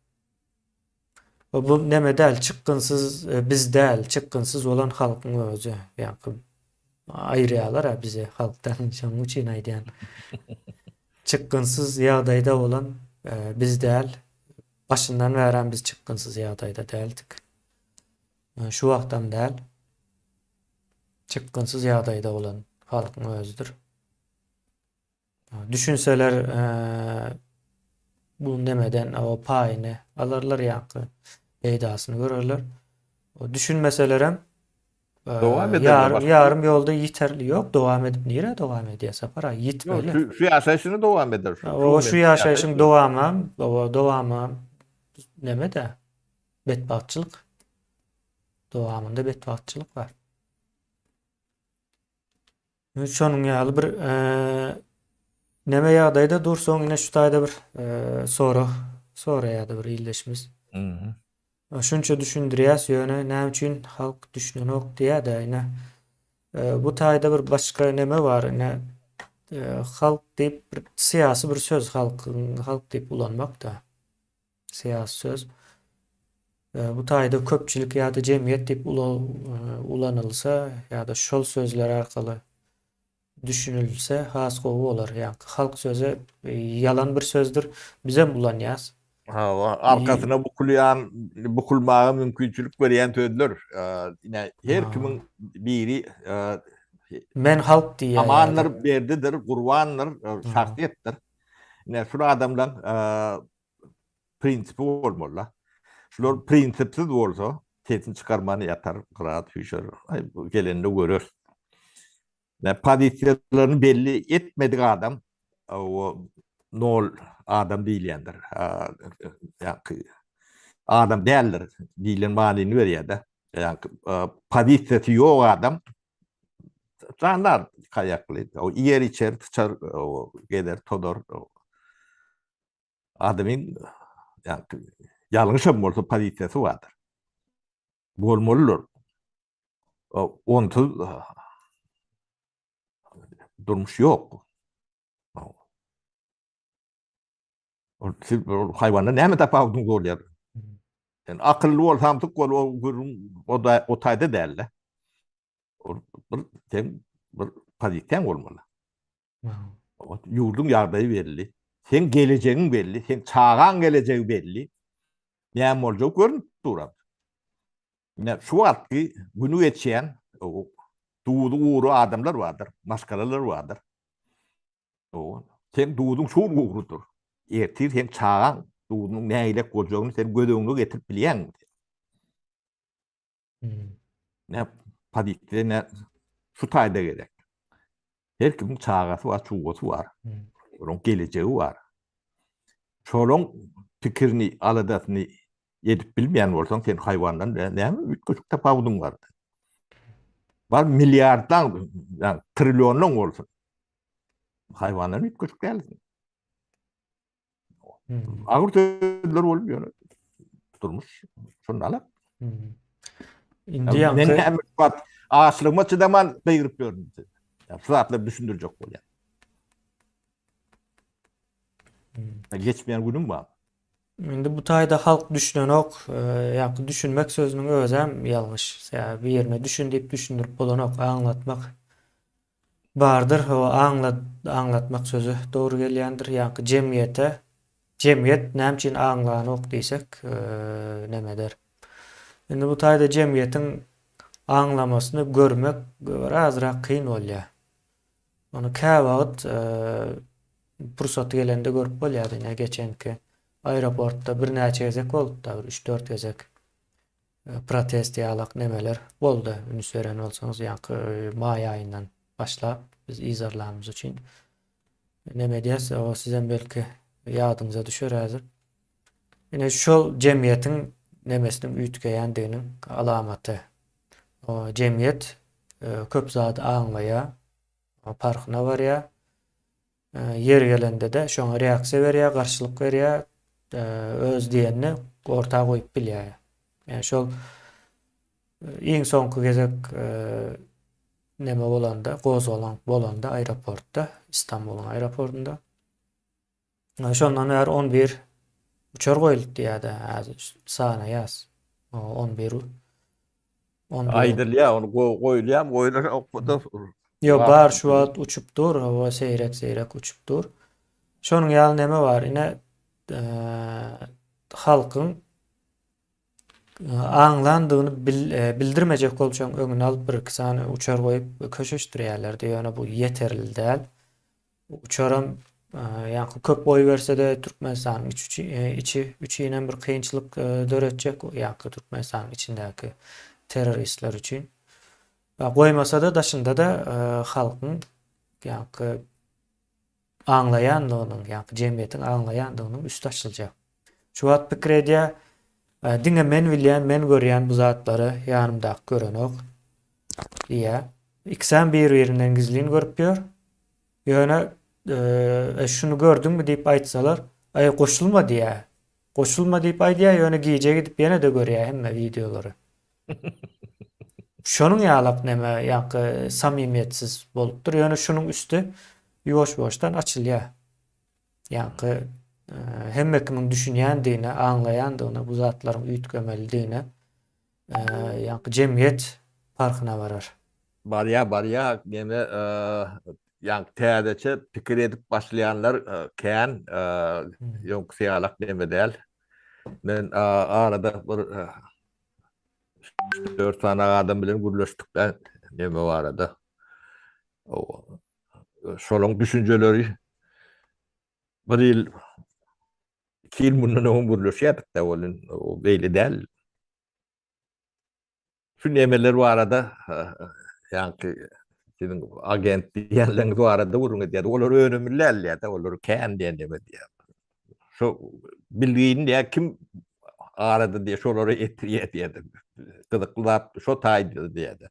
Bu neme däl, çykgynsyz biz däl, çykgynsyz bolan halkyň özi. Ýa-ni aýyrýarlar-a bizi halkdan, şonuň üçin aýdýan. Çykgynsyz ýagdaýda bolan biz däl. Başyndan bärem biz çykgynsyz ýagdaýda däldik. Şu wagtam däl. Çykgynsyz ýagdaýda bolan halkyň özüdir. Düşünseler bu nemeden o paýyny alarlar ýa-da peýdasyny görerler. Düşünmeselerem dowam ederler. Ýarym ýolda ýiterli ýok, dowam edip nirä dowam edýär Sapar aga? Ýitmeli. Şu, şu ýaşaýşyny dowam eder. Şu, o şu ýaşaýşyň dowamam, o dowamam neme-de? Betbagtçylyk. Dowamynda betbagtçylyk bar. Şonuň ýaly bir neme ýagdaýda dursaň ine şu taýda bir sorag soraýardy bir ildeşimiz. Şunça düşündirýäs ýöne näme üçin halk düşünenok diýýär-de ine. Bu taýda bir başga neme bar ine halk diýip bir syýasy bir söz halk halk diýip ulanmak-da. Syýasy söz. Bu taýda köpçülik ýa-da jemgyýet diýip ulanylsa ýa-da şol sözler arkaly düşünilse has gowy bolar. Ýa-ni halk sözi ýalan bir sözdür. Bizem ulanýas. Hawa, arkasyna bukulýan, bukulmaga mümkinçilik berýän sözler. Ine, her kimiň biri Men halk diýýär. Amandyr, Berdidir, Gurbandyr, şahsyýetdir. Ine, şul adamlaň prinsipi bolmaly-da. Şular prinsipsiz bolsa, sesini çykarman ýatar, gyrat süýşer, aý, gelende göreris. Ine, pozisiýalaryny belli etmedik adam, o nol adam diýilýändir. Ýa-ki adam däldir diýlen manyny berýär-de. Ýa-ki pozisiýasy ýok adam Jandar kaýakly. O iýer içer, syçar, o gezer, tozar. Adamyň ýalňyşam bolsa pozisiýasy bardyr. Bolmalydyr. Onsuz. Durmuş ýok. Ol siz ol haýwandan näme tapawudyňyz bolýar? Sen akylly bol, samsyk bol, o gürrüň o da o taýda däl-de. Ol bir sen bir pozisiýaň bolmaly. Ýurduň ýagdaýy belli. Seň gelejegiň belli, seň çagaň gelejegi belli. Näme boljagy görünip dur. Ine şu wagtky günü geçýän duzy gury adamlar bardyr, maşgalalar bardyr. Seň duzuň şu gün gurudyr. Ertir seň çagaň duzunyň nägilek boljagyny sen göz öňüne getirip bilýäňmi? Ne pozisiýa ne şu taýda gerek. Her kimiň çagasy bar, çugasy bar. Olaryň gelejegi bar. Şolaryň pikirini, aladasyny edip bilmeýän bolsaň, sen haýwandan näme üýtgeşik tapawudyň bar? Bar milliardlaň, ýa trillionlaň bolsun. Haýwandan üýtgeşik dälsiň. Agyr sözler bolup ýöne durmuş şonda alak. Indi ýaňky Men näme wagt açlygyma çydaman gygyryp ýörün. Şu zatlary düşündirjek bolýan. Geçmeýän günüm bar. Indi bu taýda halk düşünenok. Ýaňky düşünmek sözüniň özem ýalňyş. Sebäbi birine düşün diýip düşündirip bolanok, aňlatmak Bardyr, hawa, aňlat, aňlatmak sözi dogry gelýändir. Ýaňky jemgyýete, jemgyýet näme üçin aňlanok diýsek, neme eder. Indi bu taýda jemgyýetiň aňlamasyny görmek birazrak kyn bolýar. Ony käwagt pursaty gelende görüp bolýar. Ine, geçenki aeroportda birnäçe gezek bolupdy, bir üç-dört gezek. Protest ýalak nemeler boldy üns beren bolsaňyz ýaňky maý aýyndan başlap biz yzarlanymyz üçin neme edýäs o sizem belki ýadyňyza düşer häzir. Ine şol jemgyýetiň nemesiniň üýtgeýändiginiň alamaty. O jemgyýet köp zady aňlaýar, parhyna barýar. Ýeri gelende-de şoňa reaksiýa berýär, garşylyk berýär, öz diýenini orta goýup bilýär. Ýani şol iň soňky gezek neme bolanda, gozgalaň bolanda aeroportda, Istanbulyň aeroportynda. Şondan bäri 11 uçar goýuldy diýýär-de, häzir sanaýas. 11 Aýdylýar, ony goýulýarmy, goýulanok-da. Ýok, bar şu wagt uçup dur, hawa seýrek-seýrek uçup dur. Şonuň ýaly neme bar, ine halkyň aňlandygyny bildirmejek bolup şoň öňüni alyp bir-iki sany uçar goýup köşeşdirýärlerdi, ýöne bu ýeterli däl. Uçaram ýaňky köp goýberse-de Türkmenistanyň içi içi üçinem bir kynçylyk döretjek ýaňky Türkmenistanyň içindäki terroristler üçin. Goýmasa-da daşynda-da halkyň ýaňky aňlaýandygynyň, ýaňky jemgyýetiň aňlaýandygynyň üsti açyljak. Şu wagt pikir edýär, diňe men bilýän, men görýän bu zatlary ýanymdaky görenok diýýär. Ikisem bir-birinden gizlin görüp ýör. Ýöne e, şuny gördüňmi diýip aýtsalar, aý goşulma diýýär. Goşulma diýip aýdýar, ýöne gije gidip ýene-de görýär hemme wideolary. Şonuň ýalak neme, ýaňky samimiýetsiz bolupdyr. Ýöne şunuň üsti ýuwaş-ýuwaşdan açylýar. Ýaňky hemme kimiň düşünýändigine, aňlaýandygyna, bu zatlaryň üýtgemelidigine ýaňky jemgyýet parhyna barar. Barýa, barýa, neme, ýaňky täzeçe pikir edip başlaýanlar kän, ýoňkusy ýalak neme däl. Men arada bir üç-dört sany adam bilen gürleşdik-de neme barada. Şolaryň düşünjeleri bir ýyl, iki ýyl mundan öň gürleşýärdik-de, welin o beýle däl. Şu nemeler barada, ýaňky siziň agent diýýänleriňiz barada gürrüň edýärdik. Olar önümli däl diýýär-de, olar kän diýen neme diýýär. Şu bilgini diýýär, kim arada diýýär, şolary etdirýär diýýär. Gyzykly zat şo taýda diýýär.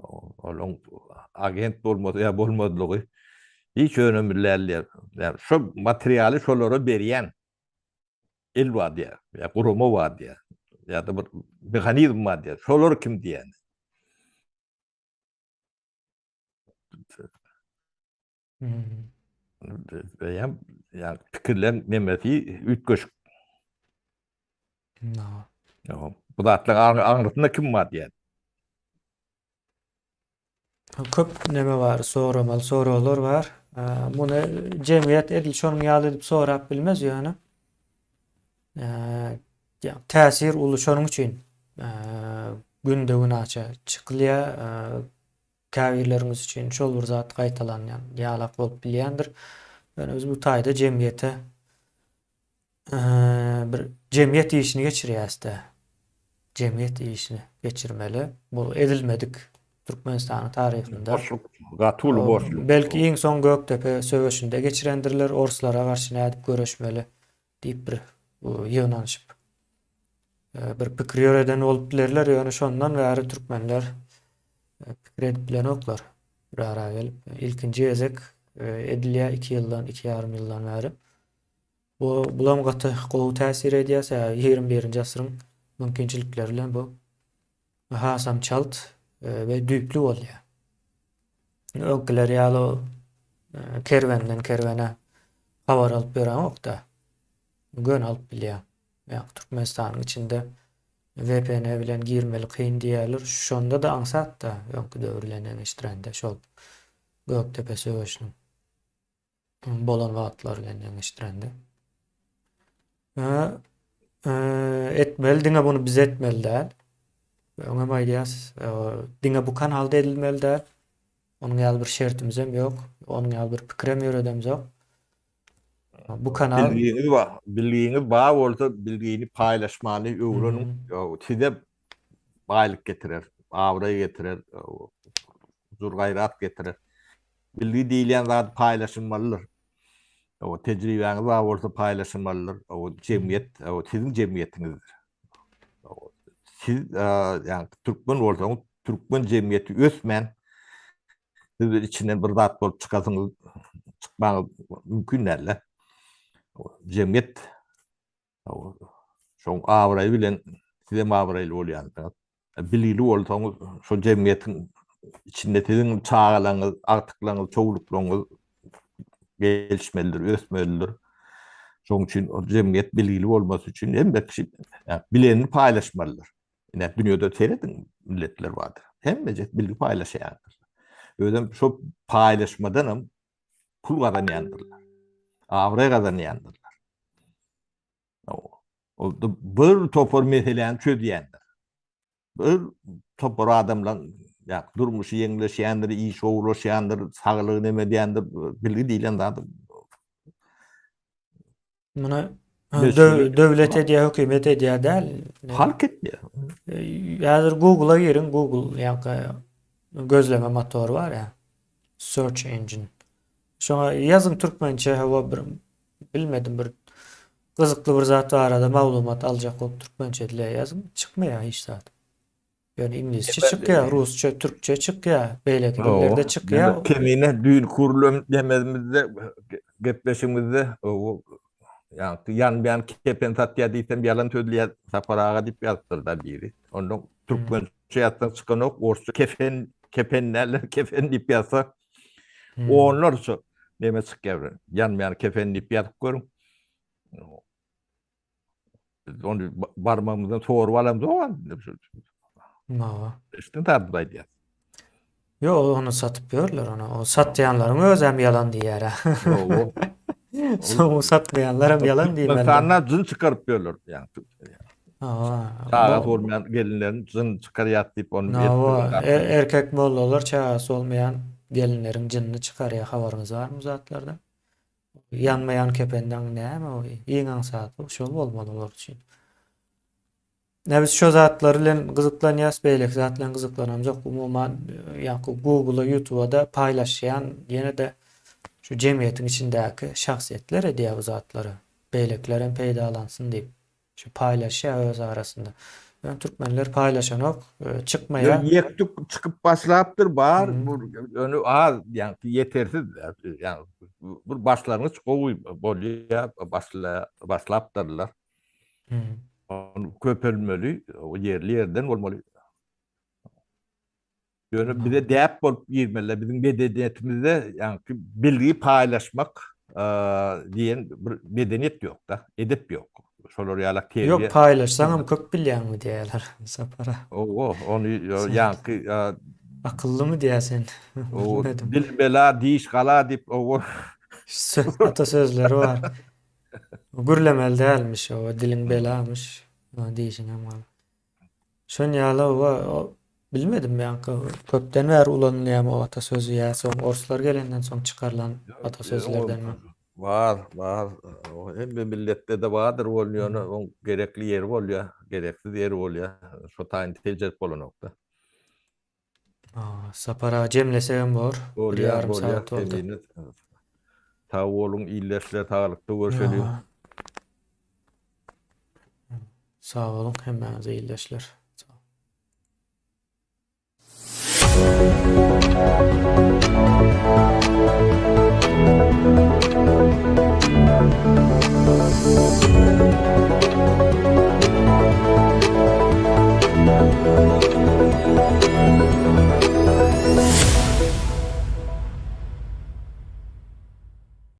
Olaň agent bolmasy ýa bolmazlygy hiç önemli däl diýýär. Ýa şo materialy şolara berýän el bar diýýär, ýa gurama bar diýýär, ýa-da bir mehanizm bar diýýär. Şolar kim diýýär. Hmm. Beýem ýa pikirleň nemesi üýtgeşik. No. Ýa, Bu zatlaryň aňrysynda kim bar diýýän. Köp neme bar, soramaly soraglar bar. Muny jemgyýet edil şonuň ýaly edip sorap bilmez ýöne. Ýa täsir uly şonuň üçin günde-gün aça çykylýar. Käbirleriňiz üçin şol bir zat gaýtalanýan ýalak bolup bilýändir. Ýöne biz bu taýda jemgyýete bir jemgyýet işini geçirýäs-de. Jemgyýet işini geçirmeli. Bu edilmedik Türkmenistanyň taryhynda. Boşluk, gaty uly boşluk. Belki iň soň Gökdepe söweşinde geçirendirler, orslara garşy nädip göreşmeli diýip bir ýygnanyşyp bir pikir ýöreden bolup bilerler, ýöne şondan bäri türkmenler pikir edip bilenoklar. Bir ara gelip ilkinji gezek edilýär 2 ýyldan, 2,5 ýyldan bäri. Bu bulam gaty gowy täsir edýär, sebäbi 21-nji asyryň mümkinçilikleri bilen bu hasam çalt we düýpli bolýar. Öňküler ýaly kerwenden kerwene habar alyp ýöreňok-da. Göni alyp bilýäň. Ýa Türkmenistanyň içinde VPN bilen girmeli kyn diýýärler. Şonda-da aňsat-da öňki döwür bilen deňeşdirende şol Gökdepe söweşiniň bolan wagtlary bilen deňeşdirende. Etmeli diňe bunu biz etmeli däl. Öňem aýdýas, diňe bu kanalda edilmeli däl. Onuň ýaly bir şertimizem ýok. Onuň ýaly bir pikirem ýöredemzok. Bu kanal Bilgiňiz bar, bilgiňiz bar bolsa bilgini paýlaşmany öwreniň. Size baýlyk getirer, abraý getirer, huzur-gaýrat getirer. Bilgi diýilýän zat paýlaşylmalydyr. O tejribäňiz bar bolsa paýlaşylmalydyr. O jemgyýet, o siziň jemgyýetiňizdir. Siz, ýagny türkmen bolsaňyz, türkmen jemgyýeti ösmän, siz bir içinden bir zat bolup çykasyňyz, çykmagyňyz mümkin däl-de. Jemgyýet Şoň abraýy bilen sizem abraýly bolýansyňyz. Bilgili bolsaňyz, şo jemgyýetiň içinde siziň çagalaryňyz, agtyklaryňyz, çowluklaryňyz gelişmelidir, ösmelidir. Şoň üçin o jemgyýet bilgili bolmasy üçin hemme kişi bilenini paýlaşmalydyr. Ine, dünýede serediň, milletler bardyr. Hemmejek bilgi paýlaşýandyr. Özem şo paýlaşmadanam pul gazanýandyrlar. Abraý gazanýandyrlar. Ol bir topar meseläni çözýändir. Bir topar adamlaryň ýa durmuşy ýeňleşýändir, iş gowulaşýandyr, saglygy neme edýändir, bilgi diýlen zat. Muny döwlet edýär, hökümet edýär däl. Halk edýär. Häzir Google-a giriň, Google ýa-da gözleme motory bar ýa. Search engine. Şoňa ýazyň türkmençe hawa bir bilmedim bir gyzykly bir zat barada maglumat aljak bolup türkmençe dile ýazyň çykmaýar hiç zat. Ýöne iňlisçe çykýar, rusça, türkçe çykýar, beýleki dillerde çykýar. Kemine düýn kurlum demezimizde gepleşigimizde ýaňky ýanmaýan kepen satýar diýsem ýalan sözleýär Sapar aga diýip ýazypdyr-da biri. Onda türkmençe ýazsaň çykanok, orsça kefen, kepen däl, kefen diýip ýazsa onlarça neme çykýar. Ýanmaýan kefen diýip ýazyp görüň. Biz ony barmagymyzdan sorup alamzok. Nawa. Üstün tarapda aýdýar. Ýok, ony satyp ýörler ony. O satýanlaryň özem ýalan diýýär. Ýok. Soň satmaýanlar hem ýalan diýmeli. Türkmenistanda jyn çykaryp ýörler. Ýa. Hawa. Çagasy bolmaýan gelinleriň jyn çykarýar diýip ony. Hawa, erkek mollalar çagasy bolmaýan gelinleriň jynyny çykarýar. Habaryňyz barmy bu zatlardan? Ýanmaýan kependaň näme o? Iň aňsady şol bolmaly olar üçin. Ne biz şo zatlar bilen gyzyklanýas, beýleki zat bilen gyzyklanamzok. Umuman, ýaňky Google-a, YouTube-a-da paýlaşýan ýene-de şu jemgyýetiň içindäki şahsyýetler edýär bu zatlary. Beýlekiler hem peýdalansyn diýip. Şu paýlaşýar öz arasynda. Ýöne türkmenler paýlaşanok, çykmaýar. Ýek-tük çykyp başlapdyr, bar, ýöne az, ýaňky ýetersiz, ýaňky bir başlangyç gowy bolýar, başlapdyrlar. Köpelmeli, ýerli ýerden bolmaly. Ýöne bize däp bolup girmeli. Biziň medeniýetimizde ýaňky bilgi paýlaşmak diýen bir medeniýet ýok-da, edep ýok. Şolar ýalak terbiýe. Ýok, paýlaşsaňam köp bilýäňmi diýýärler Sapara. Owo, ony ýaňky Akyllymy diýýär sen. Owo, dil bela, diş gala diýip, owo. Ata sözleri bar. Gürlemeli dälmiş, owo, diliň belamyş, dişiňem gala. Şon ýaly oba bilmedim ýaňky köpden bäri ulanylýarmy o atasözi ýa soň orslar gelenden soň çykarylan atasözlerdenmi? Bar, bar. Hemme milletde-de bardyr ol ýöne oň gerekli ýeri bolýar, gereksiz ýeri bolýar. Şo taýyny seljerip bolanok-da. Sapar aga jemlesegem bor. Bir Bolýar, ýarym bolýar. sagat boldy. Kemine sag boluň ildeşler, saglykda görşeliň. Sag boluň hemmäňize ildeşler.